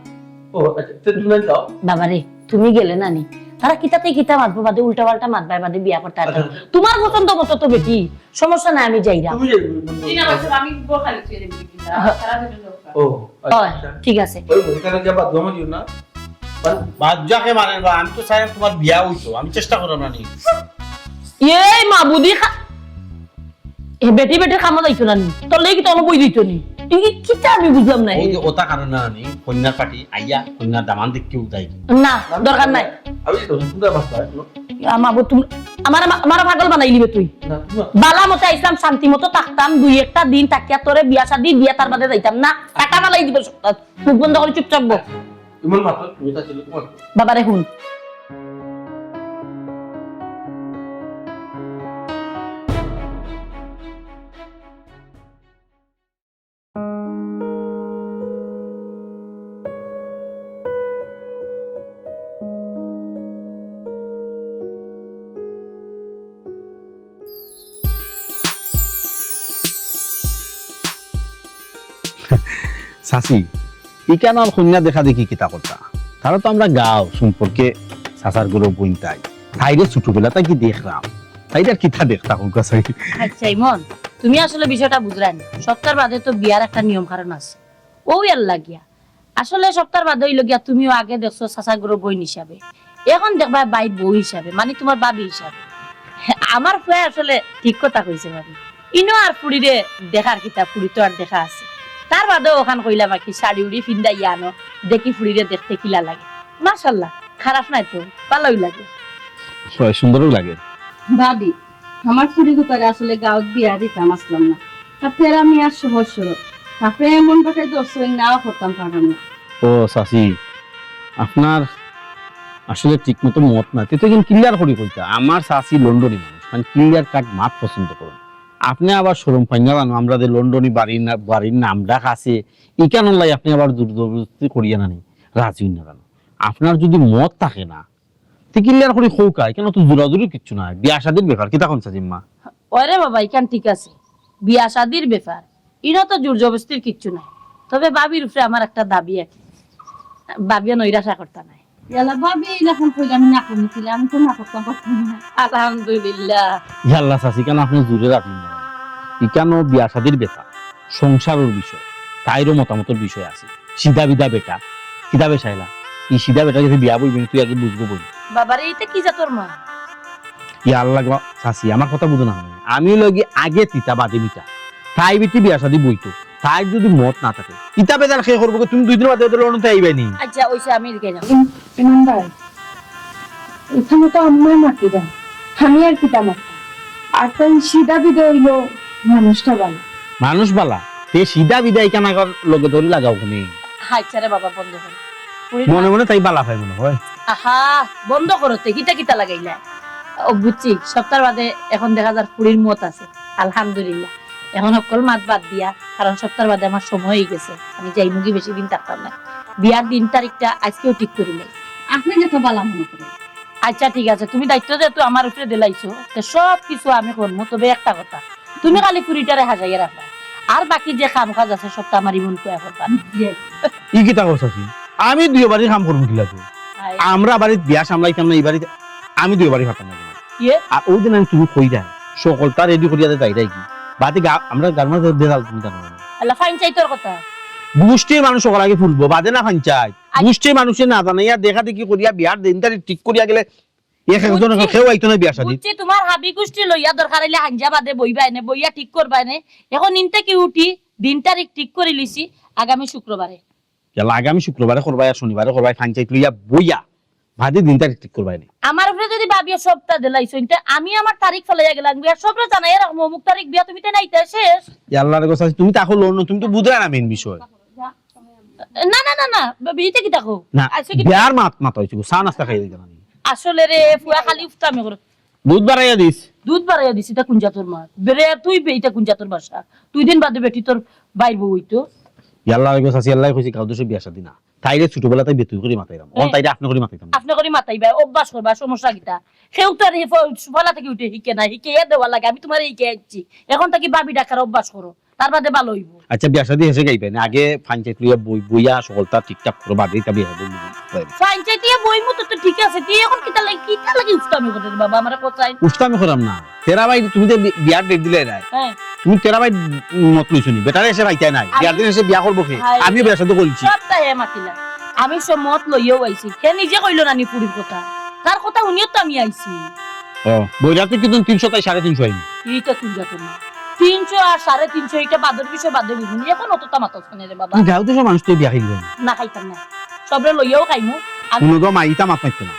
ও, আচ্ছা, তো তুমি যাও। বাবারে, তুমি গেলে না নি? তারা কিতাতে কিতা মাতবো, বাদে উল্টা পাল্টা মাতবায়, বাদে বিয়া করতে আর আচ্ছা। তোমার পছন্দ মতো তো বেটি, সমস্যা নাই, আমি যাইরাম। তুমি যাও, তুমি যাও। জি না, বাচ্চা, আমি বউ খালি ছেড়ে দিবি কিতা? হ্যাঁ। সারা দিন দরকার। ও, আচ্ছা। হয়, ঠিক আছে। ওই বইখানে গিয়ে বাদ জমা দিও না। বাদ যাকে মারেন বা, আমি তো চাই তোমার বিয়া হইতো, আমি চেষ্টা করলাম না নি। এই মাবুদি খা-, এ বেটি বেটির কামো যাইতো না নি? তোর লাগি কি তোর বই দিত নি? এই কি কিতা আমি বুঝলাম না। ওই যে ওটা কারণ না নি, কন্যার পার্টি আইয়া, কন্যার দামান দেখতে উদাই। না, দরকার নাই। আমি তো শুনতে পারতাম না। ইয়া মাবুদ, তুমি আমার, আমার, আমার পাগল বানাইলিবে তুই। না, তুমি বালা মতো আইসলাম, শান্তি মতো থাকতাম, দুই একটা দিন থাকিয়া তোরে বিয়া শাদি দিয়া তার বাদে যাইতাম না। কাটা ফালাই দিব সবটা। মুখ বন্ধ করে চুপচাপ বস। ইমন মাত্র তুমি তা ছিল তোমার। বাবারে হুন। চাচি, ইখান আর কইন্যা দেখা দেখি কিতা করতা? তারা তো আমরা গাঁও সম্পর্কে চাচার ঘরর বইন তাই। তাইরে ছোটবেলা থাকি দেখরাম। তাইরে আর কিতা দেখতা কউক্কা চাই? আচ্ছা, ইমন, তুমি আসলে বিষয়টা বুঝরায় না। সপ্তাহর বাদে তো বিয়ার একটা নিয়ম কারণ আছে। অউ এর লাগিয়া। আসলে সপ্তাহর বাদে অইলো গিয়া তুমিও আগে দেখছো চাচার ঘরর বইন হিসাবে। এখন দেখবায় বাইর বউ হিসাবে, মানে তুমার ভাবি হিসাবে। আমার ফুয়ায় আসলে ঠিক কথা কইছে ভাবি। ইনো আর ফুড়িরে দেখার কিতা, ফুড়ি তো আর দেখা আছে। তার বাদেও অখান কইলাম আর কি, শাড়ি উড়ি ফিন্দাইয়া আনো, দেখি ফুড়িরে দেখতে কিলা লাগে। মাশাআল্লাহ, খারাপ নায় তো, ভালোই লাগে। হয়, সুন্দরও লাগে। ভাবি, আমার ফুড়ি গুতারে আসলে গাঁওত বিয়া দিতাম আছলাম না। আর তেরা মিয়ার সহজ সরল। তারপরে এমন বেটায় ধরছইন, নাও করতাম পারলাম না। ও চাচি, আপনার আসলে ঠিক মতো মত নাই। তে তো ইখান clear করি কইতা। আমার চাচি লন্ডনী মানুষ, কারণ clear cut মাত পছন্দ করইন। আপনে আবার শরম পাইন না জানো, আমরা যে লন্ডনী বাড়ির না, বাড়ির নাম ডাক আছে, ইখানর লাগি আপনে আবার জোর জবরদস্তি করিয়া না নি, রাজি অইন না জানো। আপনার যদি মত থাকে না, তে clear করি কউক্কা, ইখানো তো জোরাজুরির কিচ্ছু নাই, বিয়া শাদির ব্যাপার, কিতা কইন চাচিম্মা? ওরে বাবা, ইখান ঠিক আছে, বিয়া শাদির ব্যাপার, ইনো তো জোর জবরদস্তির কিচ্ছু নাই। তবে ভাবির উপরে আমার একটা দাবি আছে, ভাবিয়ে নৈরাশা করতা নায়। ইয়াল্লা ভাবি, ইলাখান কইলে আমি না করমু কিলা, আমি তো না করতাম পারতাম না। আলহামদুলিল্লাহ। ইয়াল্লা চাচি, ইখান আপনে জোরে রাখইন না। ইখানো বিয়া শাদির ব্যাপার, সংসারর বিষয়, তাইরও মতামতর বিষয় আছে। সিধা বিধা বেটা, কিতা বে চাইলা? ই সিধা বেটার গেছে বিয়া বইবে নি, তুই আগে বুঝবো বই। বাবারে, ইটা কি জাতর মা? ইয়া আল্লাহ গো, চাচি, আমার কথা বুঝো না কেনে? আমি অইলো গি আগে তিতা বাদে মিঠা। তাই বেটি বিয়া শাদি বইতো, তাই যদি মত না থাকে, ইতা বেজার কে করবো গো? তুমি দুই দিন বাদে বাদে লন্ডন থাকি আইবায় নি। আচ্ছা, অইছে, আমি এদিকে যাই। ইম-, ইমন ভাই, ইখানো তো আম্মায় মাতিরা, আমি আর কিতা মাততাম? আর তাই সিধা বিধা অইলো মানুষটা ভালা। মানুষ ভালা? তে সিধা বিধা ইখান আবার লগে ধরি লাগাও কেনে? আচ্ছা রে বাবা, বন্ধ করো। মনে মনে তাই ভালা পায় মনে হয়। আহা, বন্ধ করো তে, কিতা কিতা লাগাইলা? ও বুঝছি, সপ্তাহর বাদে এখন দেখা যার ফুড়ির মত আছে, আলহামদুলিল্লাহ। এখন হক্কল মাত বাদ দিয়া, কারণ সপ্তাহর বাদে আমার সময় অইগেছে, আমি যাইমুগি, বেশি দিন থাকতাম না। বিয়ার দিন তারিখটা আইজকেউ ঠিক করিলাই। আপনে যেতা ভালা মনে করইন। আচ্ছা, ঠিক আছে, তুমি দায়িত্ব যেহেতু আমার উপরে দিলাইছো, তে সব কিছু আমি করমু। তবে একটা কথা, তুমি খালি ফুড়িটারে হাজাইয়া রাখবা, আর বাকি যে কাম কাজ আছে সবতা আমার ইমন ফুয়ায় করবা। জি। ই কিতা কও চাচি? আমি দুইও বাড়ির কাম করমু কিলা তো? আয়। আমরা বাড়িত বিয়া সামলাইতাম না, ই বাড়িত আমি দুইও বাড়ি পারতাম না। ইয়ে? আর অউ দিন আমি তুমি কইরায়, হকলতা ready করিয়া দে যাইরায়গি। বাদে গা-, আমরা গার মাঝে দেদাল তুমি জানো না। আল্লাহ, পঞ্চাইতর কথা। গুষ্টির মানুষ হকল আগে ফুলবো, বাদে না পঞ্চাইত। আই- গুষ্টির মানুষে না জানাইয়া দেখা দেখি করিয়া বিয়ার দিন তারিখ ঠিক করিয়া গেলে এক একজন বুঝছি। কেউ আইতো না বিয়া শাদি। বুঝছি, তুমার হাবি গুষ্টি লইয়া দরকার অইলে হাইঞ্জা বাদে বইবায় নে, বইয়া ঠিক করবায় নে। এখন ইন থাকি উঠি, দিন তারিখ ঠিক করিলিছি আগামী শুক্রবারে। ইয়াল্লা, আগামী শুক্রবারে করবায় আর শনিবারে করবায়, পঞ্চাইত লইয়া বইয়া বাদে দিন তারিখ ঠিক করবায় নে। আমার উপরে যদি বিয়া সবটা দিলাইছইন, তে আমি আমার তারিখ ফালাইয়া গেলাম, বিয়া সবরে জানাইয়া রাখমু, অমুক তারিখ বিয়া, তুমি তাইন আইতা শেষ। ইয়াল্লা রে গো চাচি, তুমি থাকো লন্ডন, তুমি তো বুঝরায় না মেইন বিষয়। না, না, না, না, বে-, ইটা কিতা কও? না, আইছে কি? বিয়ার মাত মাতা অইছে গো, চা নাস্তা খাইয়া যাইতাম আমি। আসলে রে, ফুয়া খালি উফতামি করে। দুধ বাড়াইয়া দিস। দুধ বাড়াইয়া দিস, ইটা কুন জাতর মাত? বেরে, তুই বে, ইটা কুন জাতর ভাষা? দুই দিন বাদে বেটি তোর বাইর বউ অইতো। ইয়াল্লা রে গো চাচি, ইয়াল্লায় কইছি, কাউদে সে বিয়া শাদি না। তাইরে ছোটবেলা থাকি বেটি করি মাতাইরাম। অখন হ্যাঁ। তাইরে আপনে করি মাতাইতাম না। আপনে করি মাতাইবা, অভ্যাস করবা, সমস্যা কিতা? কেউ তো আর হে ফ-, ফলা থাকি উঠে হিকে না, হিকাইয়া দেওয়া লাগে। আমি তুমারে হিকাইয়া আইছি। অখন থাকি ভাবি ডাকার অভ্যাস করো, তার বাদে ভালা অইবো। আচ্ছা, বিয়া শাদি শেষে গাইবায় নি, আগে পঞ্চায়েত লইয়া বই-, বইয়া সকলতা ঠিকঠাক করো, বাদে ইতা বিয়া শাদি। পঞ্চায়েত লইয়া বইমু তো, তো ঠিক আছে, তুই অখন কিতা লাগি, কিতা লাগি উফতামি করে রে বাবা, আমারে কছাই? উফতামি করাম না, তেরা ভাই তুমি যে বি-, বিয়ার date দিলায় না, হ্যাঁ। তুমি তেরা ভাই মত লইছো নি? বেটারে হে পাইতায় নায়। আমি বিয়ার দিন হে বিয়া করবো কে? হায়। আমিও বিয়া শাদি করছি। সবটা হে মাতিলা। আমি সব মত লইয়াও আইছি। হে নিজে কইলো না নি ফুড়ির কথা। তার কথা হুনিয়াউ তো আমি আইছি। ও, বইরাতে কিন্তু তিনশো তাই সাড়ে তিনশো আইবো। ইটা কুন জাতর মাত? তিনশো আর সাড়ে তিনশো, ইটা বাদর বিষয় বাদে বুঝুন। অখন অততা মাতছ কেনে রে বাবা? তুই গাঁও দেশর মানুষ তো বিয়া খাইলি না। না খাইতাম না। সবরে লইয়াও খাইমু। আমি হুনো গো মাই, ইতা মাত মাততো না।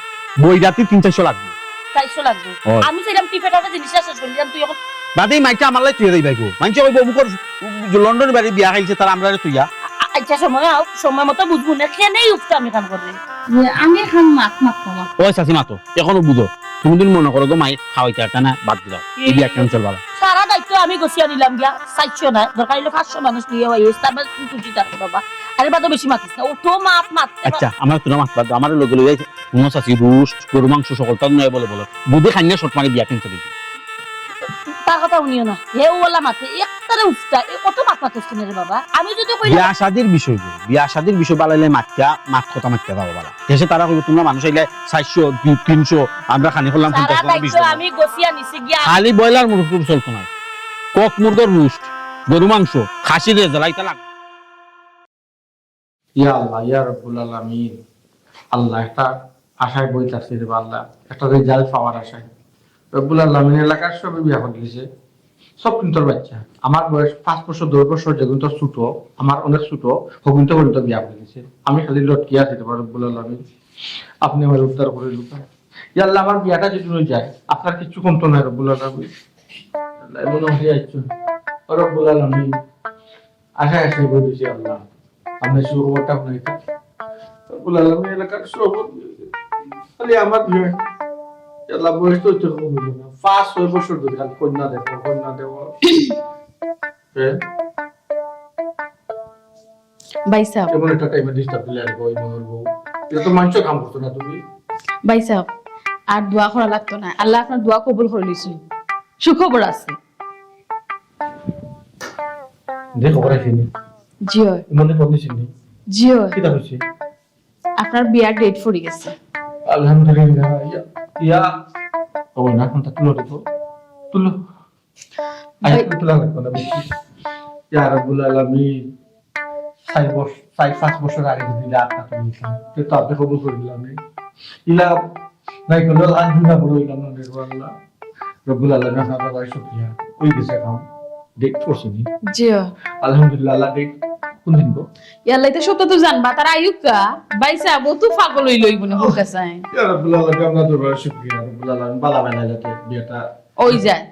বইরাতে তিন চাইরশো লাগবো। চাইরশো লাগবো। ও। আমি চাইলাম টিপে টাপে জিনিসটা শেষ করিলাম, তুই অখন বাদে এই মাইকটা আমার লাই তুই যাইবায় গো। মানষে কইবো অমুকর লন্ডন বাড়ি বিয়া খাইছে, তারা আমরারে তুইয়া। আ-, আ-, আচ্ছা, সময় আউক, সময় মতো বুঝবো না, কেনে উফতামি কাম করে। আমি অখন মাত মাততাম না। ওই চাচি মাতো, অখনো বুঝো। তুমি যদি মনে করো গো মাই খাওয়াইতায় পারতায় না, বাদ দিলাও। এই বিয়া cancel বাবা। সারা দায়িত্ব আমি গছিয়া নিলাম গিয়া, চাইরশো না, দরকার অইলে পাঁচশো মানুষ নিয়া আইস, তার বাদে তুমি খুশি থাকো বাবা। আরে বাদে বেশি মাতিস না, অত মাত মাত। আচ্ছা, আমার তুরা মাত বাদ দেও, আমার লগে লইয়া হুনো চাচি, রুস্ট, গরু মাংস সকলতা নয় বলে বলো। বুঝি খাইন্না শর্ট মারি বিয়া cancel অইছে। তার কথা হুনিও না। হে ওলা মাতে, একটারে উফতা, এ কত মাত মাতস কেনে রে বাবা? আমি যদি কই বিয়া শাদির বিষয় গো, বিয়া শাদির বিষয় বালাইলে মাতকা, মাত কথা মাতকা যাবো বালা। শেষে তারা কইবো, "তুমরা মানুষ আইলে চাইরশো, দুই, তিনশো, আমরা খানি করলাম সারা পঞ্চাশ জন, বিশ দায়িত্ব জন।" আমি গছিয়া নিছি গিয়া। খালি ব্রয়লার মুরগ চলতো না। কক মুরগর রুস্ট, গরু মাংস, খাসির রেজালা, ইতা লাগ ইয়া আল্লাহ, ইয়া রব্বুল আলামিন, আল্লাহ, একটা আশায় বই থাকছি রে বা আল্লাহ, একটা রেজাল্ট পাওয়ার আশায়। রব্বুল আলামিন এলাকার সবই বিয়া করে দিছে, সব কিন্তু বাচ্চা। আমার বয়স পাঁচ বছর, দশ বছর, যেগুন তো ছোট, আমার অনেক ছোট, হগুন তো পর্যন্ত বিয়া করে দিছে। আমি খালি লটকি আছি রে বা রব্বুল আলামিন, আপনি আমার উদ্ধার করে দিবা। ইয়া আল্লাহ, আমার বিয়াটা যদি হয়ে যায়, আপনার কিচ্ছু কমতো নাই রব্বুল আলামিন। আল্লাহ, এমন হয়ে যাচ্ছে। ও রব্বুল আলামিন, আশায় আশায় বই দিছি আল্লাহ। আপনি সুখবরটা আপনার এটা। রব্বুল আলামিন এলাকার সব খালি আমার বিয়ে। আল্লাহ বয়স তো হইতে কম হইল না। পাঁচ ছয় বছর ধরে খালি কন্যা দেখো, কন্যা দেখো। হ্যাঁ? ভাই সাহেব। এমন একটা টাইমে ডিস্টার্ব দিলে আর ওই মনের বউ। এটা তো মানুষের কাম করতো না তুমি। ভাই সাহেব, আর দোয়া করা লাগতো না। আল্লাহ আপনার দোয়া কবুল করে নিয়েছেন। সুখবর আছে। দে খবর আইছে নি? জি অয়। মনে ফোন দিছিল নি? জি অয়। কিতা কইছে? আপনার বিয়ার ডেট পড়ি গেছে। আলহামদুলিল্লাহ। ইয়া, ইয়া। ও না, ফোনটা তুলো রে তো। তুলো। আই, ভাই। তুলা লাগবো না বেশি। ইয়া রাব্বুল আলামিন। চার বছ-, চার পাঁচ বছর আগে যদি ইলা আটকা তুলে দিতাম, তে তো আপনি কবুল করে দিলাম রে। ইলা নাই করলেও আর দুনা বড় হইলাম না রে আল্লাহ। রব্বুল আলামিন, আপনার দরবারে শুকরিয়া। ওই গেছে এখন। ডেট করছে নি? জি। আলহামদুলিল্লাহ, আল্লাহ ডেট কোন দিন গো? ইয়াল্লা, এটা সত্য তো জানবা, তারা আইউক্কা, ভাই সাহেব, ও তো পাগল হইল, হইব না, হোক আছে। ইয়া রব্বুল আলামিন, আপনার দরবারে শুকরিয়া, রব্বুল আলামিন, বালা বালা যাতে বিয়েটা ওই যায়।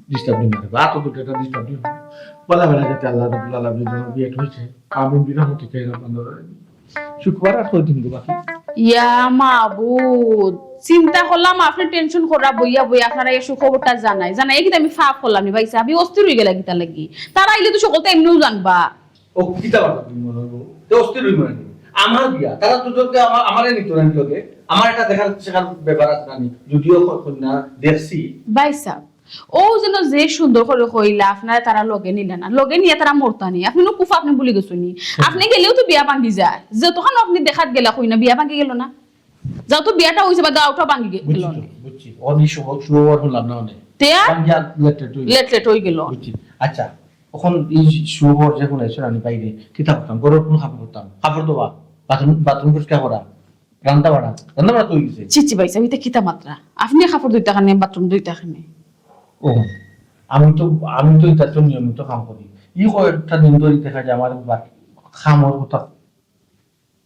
ডিস্টার্ব দিন না, রাত দুটো একটা ডিস্টার্ব দিন। বালা বালা যাতে আল্লাহ রব্বুল আলামিন যেন বিয়েটা হয়েছে। আমিন বিরহমতিকা ইয়া আরহামার রাহিমিন। শুক্রবার আর কয়দিন গো বাকি? ইয়া মাবুদ, চিন্তা করলাম আপনি টেনশন করা বইয়া বইয়া আপনারা এই সুখবরটা জানাই। জানাই কিন্তু আমি ফাফ করলাম নি ভাই সাহেব, আমি অস্থির হয়ে গেলাম কিতা লাগি। তারা আইলে তো সকল তো এমনিও জানবা। ও কিতা বাবা তুমি মনে হইব? তো অস্থির হইব না নি? আমার বিয়া, তারা তো তোকে আমার, আমারে নিত না নি লগে। আমার এটা দেখার শেখার ব্যাপার আছে না নি? যদিও ক-, কন্যা দেখছি। ভাই সাহেব, ও যেন যে সুন্দর করে কইলা, আপনারা তারা লগে নিলা না, লগে নিয়ে তারা মরতা নি। আপনি নু কুফা আপনি ভুলি গেছো নি? হুম। আপনি গেলেও তো বিয়া ভাঙ্গি যায়, যতক্ষণ আপনি দেখাত গেলা কই না, বিয়া ভাঙ্গি গেল না? যাও তো বিয়াটা হইছে বা গাওটা ভাঙ্গি গে-, গেল বুঝছি তো, না? বুঝছি। অনেক শুভ, শুভ হলাম না অনেক। তে আর? ভাঙ্গি আর লেট লেট হইল। লেট লেট হয়ে গেল। বুঝছি। আচ্ছা, এখন এই শুভ যে কোনো এসে আমি বাইরে কিতা করতাম? ঘরের কোনো কাপড় করতাম? কাপড় ধোয়া, বাথরুম, বাথরুম পরিষ্কার করা, রান্না বাড়া, রান্না বাড়া তো হয়ে গেছে। ছি, ছি, ভাই সাহেব, এটা কিতা মাতরা? আপনি কাপড় ধুইতা কেনে, বাথরুম ধুইতা কেনে? ও, আমি তো, আমি তো এটা তো নিয়মিত কাম করি। ই কয়েকটা দিন ধরে দেখা যায় আমার বা-, কামর কথা।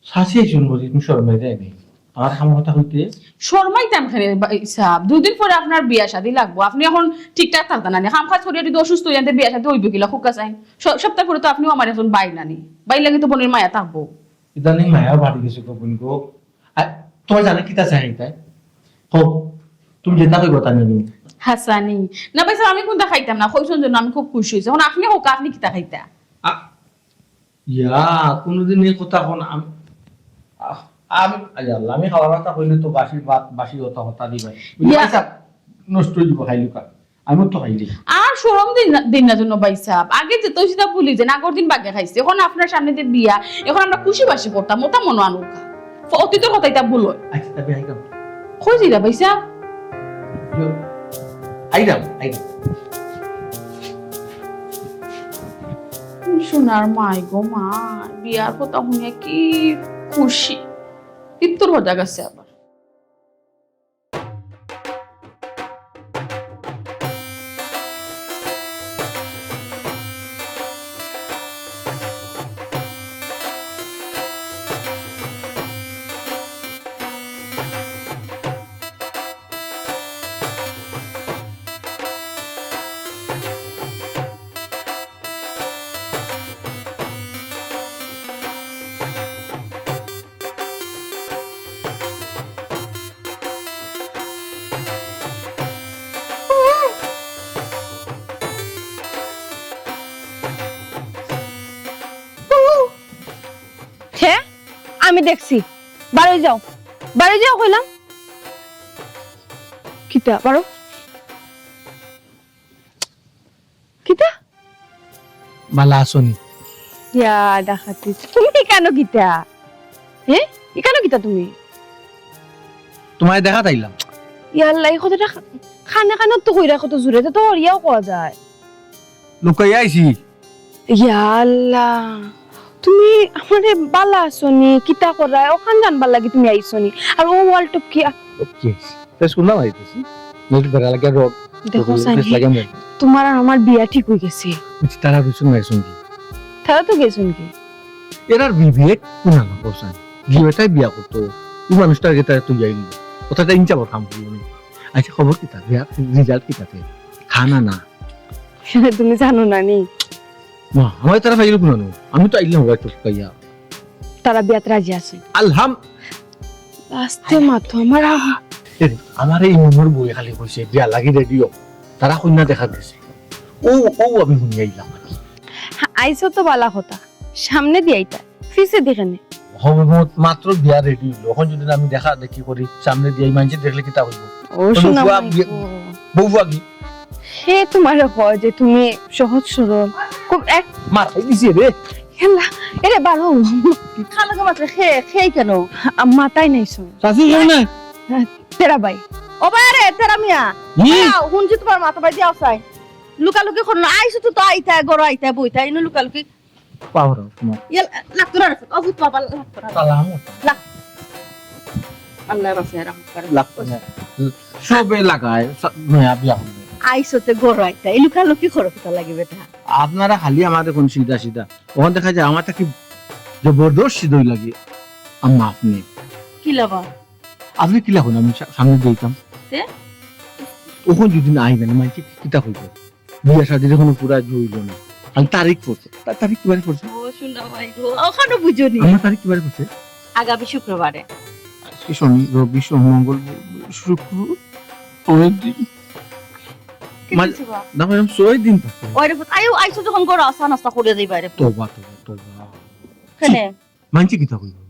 শাসি একজন বলি, তুমি শরম নাই দেয়নি। আমার কাম কথা কইতে। শরমাইতাম কেনে বা-, সাব? দুই দিন পরে আপনার বিয়া শাদি লাগবো, আপনে অখন ঠিকঠাক থাকতা না নি? কাম কাজ করিয়া যদি অসুস্থ অইয়া যাইন তে বিয়া শাদি অইবো কিলা? খুব কাছে আইন। স-, সপ্তাহ পরে তো আপনেও আমার একজন ভাই নানি, ভাইর লাগি তো বইনর মায়া থাকবো। ইদানিং মায়া বাড়ি গেছে গো বইন গো। আর তুমার জানে কিতা চাই তাই? কও, তুমি যেতা কইবা তা নিমু। হাছানি। না ভাইসাব, আমি কুনতা খাইতাম না, কইছইন যেন আমি খুব খুশি অইছি। অখন আপনে কউক্কা, আপনে কিতা খাইতা? আ, ইয়া, কুনুদিন ই কথা কও না। আমি, আ, আমি, আই আল্লাহ, আমি খাওয়ার কথা কইলে তো বাসি ভাত, বাসি কথা, কথা দিবায়। ইয়া। ভাইসাব, নষ্ট অই যাইবো খাইলে কা। আমিও তো খাইলি। আর শরম দিন না, দিন না যেন ভাইসাব। আগে যেতা অইছে তা ভুলি যাইন, আগর দিন বাগে খাইছি। অখন আপনার সামনে যে বিয়া, অখন আমরা খুশি বাসি করতাম, অতা মনো আনউক্কা। অতীতর কথা ইতা ভুলো। আচ্ছা, তবে আইতাম। কই যাইরা ভাইসাব? ইয়ো, আইতাম, আইতাম। সোনার মাই গো মা, বিয়ার কথা হুনিয়া কি খুশি। ইত্তর হজা গেছে আবার। হে, আমি দেখছি। বারই যাও, বারই যাও কইলাম। কিতা, বারো। কিতা? বালা আছো নি? ইয়া, ডাকাতি। তুমি ইকানো কিতা? হে? ইকানো কিতা তুমি? তুমারে দেখাত আইলাম। ইয়া আল্লাহ, ই কথাটা কানে কানে তো কইরায় কত জোরে, তে তো অরিয়াও কওয়া যায়। লুকাইয়া আইছি। ইয়া আল্লাহ, তুমি আমারে বালা আছো নি? কিতা করায়? অখান জানবার লাগি তুমি আইছো নি? আর অউ ওয়াল টপকি আ- টপকি আইছি। তে শুনলাম আইতেছি। নদী বেড়া লাগে রড। দেখো রড সানি, লাগে মন। তুমার আর আমার বিয়া ঠিক অই গেছে। বুঝছি, তারা রইছইন না গেছইন কি? তারা তো গেছইন কি? এরার বিবেক কুনানো কও সানি। বিয়ে তাই বিয়া করতো। ই মানুষটার আগে তারা তুই যাইনি। কথাটা ইনচা বলতাম বলবো নি। আচ্ছা, খবর কিতা? বিয়ার রেজাল্ট কিতা তে? খানা না। তুমি জানো না নি? মা, আমারে তারা পাইল কুনানো? আমি তো আইলাম ওয়াল টপকাইয়া। তারা বিয়াত রাজি আছে। আলহাম- আস্তে মাতো, আমার আ- এ, আমার এই মনর বউয়ে খালি কইছে, বিয়ার লাগি রেডি অও। তারা কইন্যা দেখাত গেছে। অউ, অউ আমি হুনি আইলাম। আইছো তো বালা কথা। সামনেদি আইতা, পিছেদি কেনে? হবে মত-, মাত্র বিয়া রেডি অইলো। অখন যদি না আমি দেখা দেখি করি, সামনেদি আই, মানষে দেখলে কিতা কইবো? ও, বউ সোনা ফুয়া মাই গি-, গো। বউ ফুয়া গি? হে তুমারে কয় যে তুমি সহজ সরল। খুব এক মার খাই দিছে রে। হেলা, এরে বারো। খালাকে মাত্র খে-, খেয়ে কেন? আ, মাতাই নাই শুন। শাশি কেউ নাই? তেরা ভাই। ও ভাই রে, তেরা মিয়া। হুম। দাঁড়াও, হুনছি তুমার মাথা ভাই দিয়া আসাই। লুকালুকি করো না। আইছো তো, তো আইতা, গরো আইতা, বইতা, ইনো লুকালুকি। পাওরা, তোমার। ইয়া, লাগতো না রে, ও ভূত বাবা, লাগতো না। সালাম। লাগ-, আল্লাহ বাঁচায়, রহমত করে। লাগতো না। সবে লাগায়, স-, নয়া বিয়া করবে। আইসতে গরো আইতা, এই লুকালুকি করো কিতা লাগি বেটা? আপনারা খালি আমারে কইন সিধা সিধা। অখন দেখা যায় আমার থাকি জবরদস্ত সিধা লাগে। আম্মা আপনে। কিলা বা? আপনে কিলা কইন আমি সা-, সামনেদি আইতাম? তে? অখন যদি না আই মানে মানষে কিতা কইবো? বিয়া শাদির অখনো পুরা জুইল না। খালি তারিখ পড়ছে। তা-, তারিখ কিবারে পড়ছে? ও, শুনো ভাই গো, অখনো বুঝো নি। আমার তারিখ কিবারে পড়ছে? আগামী শুক্রবারে। আজকে শনি, রবি, সোম, মঙ্গল, বুধ, শুক্র, অনেক দিন। কি মানে, কইছো বা? না, ম্যাডাম, ছয় দিন থাকে। ওই রে, আইও, আইসো যখন গরো চা নাস্তা করিয়া যাইবা রে। তোবা, তোবা, তোবা। কেনে? মানষে কিতা কইবো?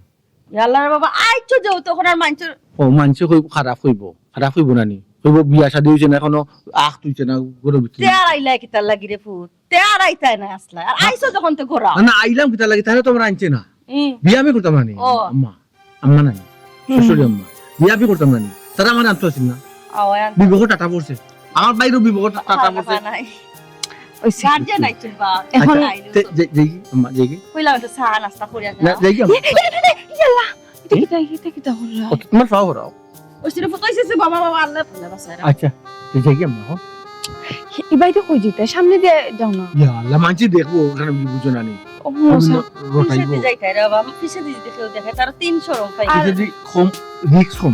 ইয়াল্লা রে বাবা, আইছো যে তখন আর মানষে ও, মানষে কইবো, খারাপ কইবো। খারাপ কইবো না নি? কইবো, বিয়া শাদি অইছে না, অখনো আখ তুইছে না, গরো ভিতরে। তে আর আইলা কিতার লাগি রে ফুত? তে আর আইতায় না আসলা। আর আইছো যখন তে গরো। না, না, আইলাম কিতার লাগি? তারা তো আমারে আনছে না। হুম। বিয়া আমি করতাম না নি। ও। আম্মা, আম্মা নাই। হুম। শ্বশুর আম্মা। বিয়া আমি করতাম না নি। তারা আমারে আনতো আছিল না। ও, আনতো। বিবেকও টাটা পড়ছে। আমার বাইরেও বিবেকও টাটা পড়ছে। নাই। ওই সে- গার্জিয়ান আইছইন বা। এখন আচ্ছা, আইলো তে-, তো। যে-, যেগি, আম্মা, যেগি। কইলাম একটু চা নাস্তা করিয়া না, যাও। যেগি, আম্মা। এ, এ, এ, এ, ইয়াল্লা, ইটা কিতা, ইটা কিতা করলা? ও, তো তোমার পাও রাও। ওই সিরে ফটো এসেছে, বাবা, বাবা, আল্লাহ ভালো বাঁচায় রাখো। আচ্ছা, তো যেগি, আম্মা, হো। ই বাইরে কই যাইতা? সামনে দিয়া যাও না। ইয়া আল্লাহ, মানষে দেখবো, ওখানে বুঝি বুঝো না নি। ও, হুনো, অন্য স্যার। রোটাইবো। পিছেদি যাইতা রে বাবা, পিছেদি যদি কেউ দেখে, তার তিন শরম পাই। আর পিছেদি কম, রিস্ক কম।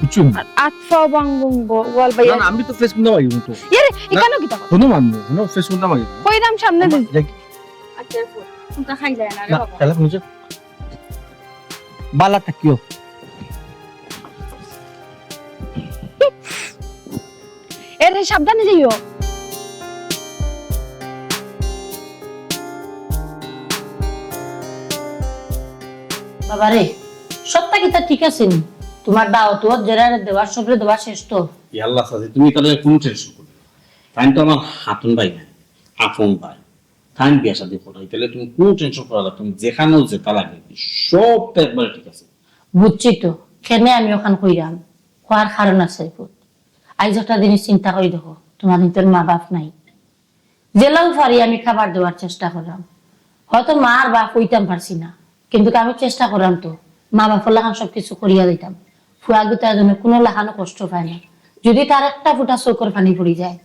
বুঝছো নি? আর আত পাও ভাঙবো, ওয়াল ভাই। না, না, আমি তো ফেস কুন্দা মারি তো। এরে, না, এখানেও কিতা? কোনো মানবো, কোনো ফেস কুন্দা মারি। কইরাম সামনে দি। দেখ। আচ্ছা, কোনটা খাই যায় না রে না, বাবা। তাহলে বুঝো। বালা থাকিও। এরে, সাবধানে যাইও। বাবারে, সবটা কিতা ঠিক আছে নি? তোমার দাওয়াত যেরারে দেওয়ার, সবরে দেওয়া শেষ তো? ইয়াল্লা চাচি, তুমি তাইলে কোনো টেনশন করো না। তাইন তো আমার হাতন ভাই নায়, আপন ভাই। তাইন বিয়া শাদি করাই, তাইলে তুমি কোনো টেনশন করা লাগতো না। যেখানেও যেটা লাগে, সবটা একবারে ঠিক আছে। বুঝছি তো, কেনে আমি ওখান কইরাম, কওয়ার কারণ আছে, পুত। আইজ একটা জিনিস চিন্তা করি দেখো, তোমার নিজের মা বাপ নাই। যেলাউ পারি আমি খাবার দেওয়ার চেষ্টা করলাম। হয়তো মা আর বাপ অইতাম পারছি না, কিন্তু আমি চেষ্টা করলাম তো, মা বাপর লাখান সব কিছু করিয়া দিতাম। ফুয়া গুতা যেন কোনো লাখানো কষ্ট পায় না। যদি তার একটা ফুটা চোখর পানি পড়ি যায়,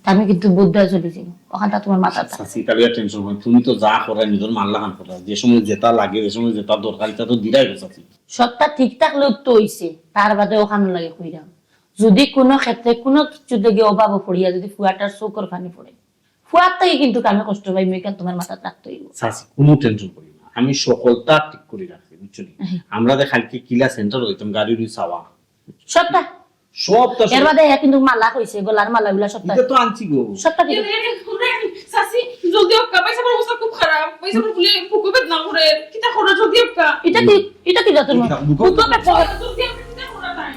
তা আমি কিন্তু বুদ্ধা চলে যাই। ওখানটা তোমার মাথা থাক। চাচি, তাইলে আর টেনশন করো না। তুমি তো যা করায় নিজের মার লাখান করায়, যে সময় যেটা লাগে, যে সময় যেটা দরকার, ইটা তো দিরায় গো চাচি। সবটা ঠিক থাকলেও তো অইছে, তার বাদে ওখান লাগে কইরাম। যদি কোনো ক্ষেত্রে কোনো কিছু দেখি অভাব পড়িয়া যদি ফুয়াটার চোখর পানি পড়ে, ফুয়ার থাকি কিন্তু আমি কষ্ট পাই, মুই তোমার মাথাত রাখতে অইব। চাচি, কোনো টেনশন করি না, আমি সকলটা ঠিক করি রাখছি, বুঝছো নি? হুম। আমরা যে কালকে কিলা সেন্টার অইতাম, গাড়ি উড়ি চাওয়া। সবটা। সবটা এর সব। বাদে হ্যাঁ কিন্তু মালা কইছে, গলার মালা উলা সবটা। ইটা তো আনছি গো। সবটা ঠিক আছে। এ, এ, এ, চাচি, জলদি অউক্কা, ভাইসাবর অবস্থা খুব খারাপ। ভাইসাবর বলে বুকো বেদনা করে, কিতা করে, জলদি অউক্কা। ইটা কি, ইটা কি জাতর মা? ইটা বুকো বুকো বেদনা। জলদি অউক্কা, কিতা করে নাই?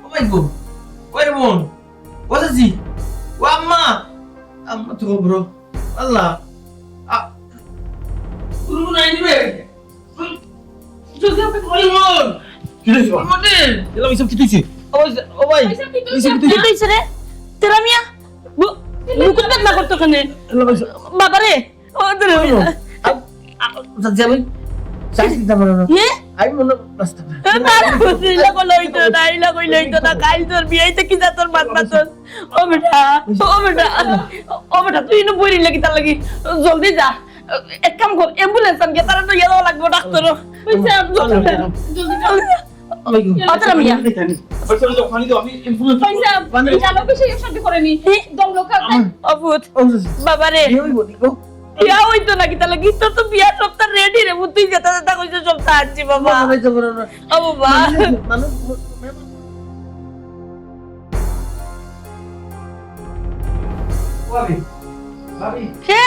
ও ভাই গো, ওই রে বোন, ও চাচি, ও আম্মা, আম্মা তো বড়, আল্লাহ, আ, কোনো নাই নিবে। জলদি অউক্কা। ওই বোন, কি হইছে বা? বোন রে। এলা, এসব কি হইছে? ও ভাই, ও ভাই, এসব কি হইছে? এসব কি হইছে? কি হইছে রে? তেরা মিয়া, বু-, বুকো বেদনা করতো কেনে? এলা, এসব বাবারে, ও, ধরো। ওই বোন, আ, আ, চাচি, আমি চাচি দিতে পারবো না। ইয়ে? আমি মনে রাস্তা না। এ, না, না, ইলা কইলে অইতো না, ইলা কইলে অইতো না। কাইল তোর বিয়া, ইটা কি জাতর মাত মাতস? ও বেটা, ও বেটা, ও বেটা, তুই ইনো বইরে লাগি তার লাগি। জলদি যা। এক কাম কর, অ্যাম্বুলেন্স আন গিয়া, তারে লইয়া যাওয়া লাগবো ডাক্তারো। বুঝছে? জলদি যা, জলদি যা। ওই, ওই, আচ্ছা, আমি ওই, জানি। ওই, ওই, ওখানে তো আমি অ্যাম্বুলেন্স ভাইসাব, মানে জানো কি সেই সব করে নি? দম রক্ষা আমার ও পুত, ও, বাবারে। বিয়া হইবো নি গো? বিয়া হইতো না, কিতা লাগি? তোর তো বিয়ার সবটা রেডি রে, তুই যেটা যেটা কইছস সবটা আনছি, বাবা। বাবা, যাইতে পারো না। ও, বাবা। মানুষ, মানুষ, ভাবি, ভাবি। কে?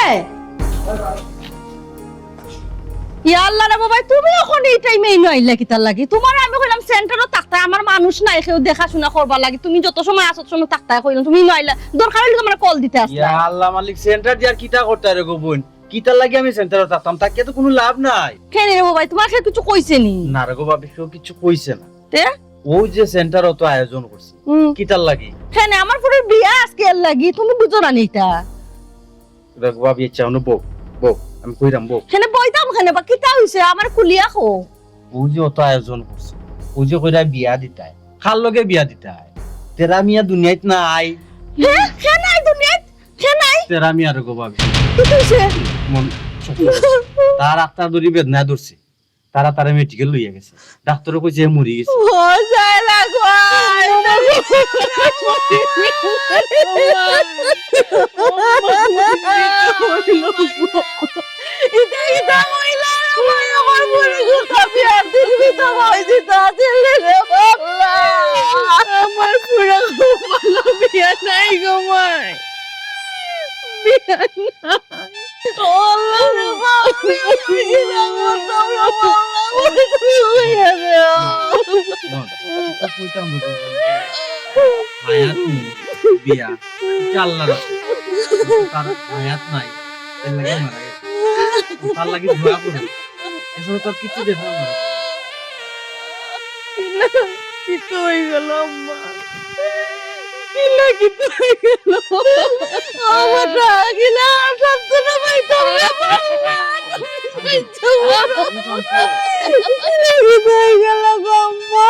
ইয়া আল্লাহ রে বাবা, তুমি অখন এই টাইমে ইনো আইলা কিতার লাগি? তুমারে আমি কইলাম সেন্টারো থাকতায়, আমার মানুষ নাই, কেউ দেখাশুনা করবার লাগি। তুমি যত সময় আসো, তত সময় থাকতায় কইলাম, তুমি ইনো আইলা। দরকার অইলে তুমারে কল দিতে আসলাম। ইয়া আল্লাহ মালিক, সেন্টার দিয়া কিতা করতায় রে গো বইন? কিতার লাগি আমি সেন্টারো থাকতাম? থাকিয়া তো কুনু লাভ নাই। কেনে রে বাবা, তুমারে কেউ কিছু কইছে নি? না রে গো ভাবি, কেউ কিছু কইছে না। তে? অউ যে সেন্টার অত আয়োজন করছে, হুম। কিতার লাগি? কেনে আমার পুড়ির বিয়া আজকে, এর লাগি, তুমি বুঝো না নি ইটা? দেখ ভাবি, আচ্ছা, অনো বউ, বউ, আমি কইরাম বউ। কেনে বইতাম কেনে বা, কিতা অইছে? আমারে খুলিয়া কও। অউ যে অত আয়োজন করছে, অউ যে কইরা বিয়া দিতায়, কার লগে বিয়া দিতায়? তেরা মিয়া দুনিয়াত নাই। হে? কে নাই দুনিয়াত? কে নাই? তেরা মিয়া রে গো ভাবি। কিতা অইছে? মন শক্ত করছে। তার আত্মা ধরি বেদনা ধরছে। তারা তারে মেডিকেল লইয়া গেছে। ডাক্তারে কইছে, "এ মরি গেছে।" ও, যায় না গো, আয় না গো। ইতা, ইতা মহিলা, আমার, আমার মরি গেছে, আমি আর দিন বিধবা হই দিতা, দিলে রে বাবা। আমার পুরা কপালো বিয়া নাই গো মাই। বিয়া নাই। হায়াত নেই, বিয়া, ইটা আল্লাহ রাখছে। তার হায়াত নাই, এর লাগি মারা গেছে। তার লাগি দোয়া করো। এছাড়া তো আর কিচ্ছু দেখা যাবে না। কিলা কিতা অই গেল আম্মা? কিলা কিতা অই গেল? ও বেটা, কিলা আর শান্তি না পাইতাম রে বাবা। কিলা কিতা অই গেল গো আম্মা?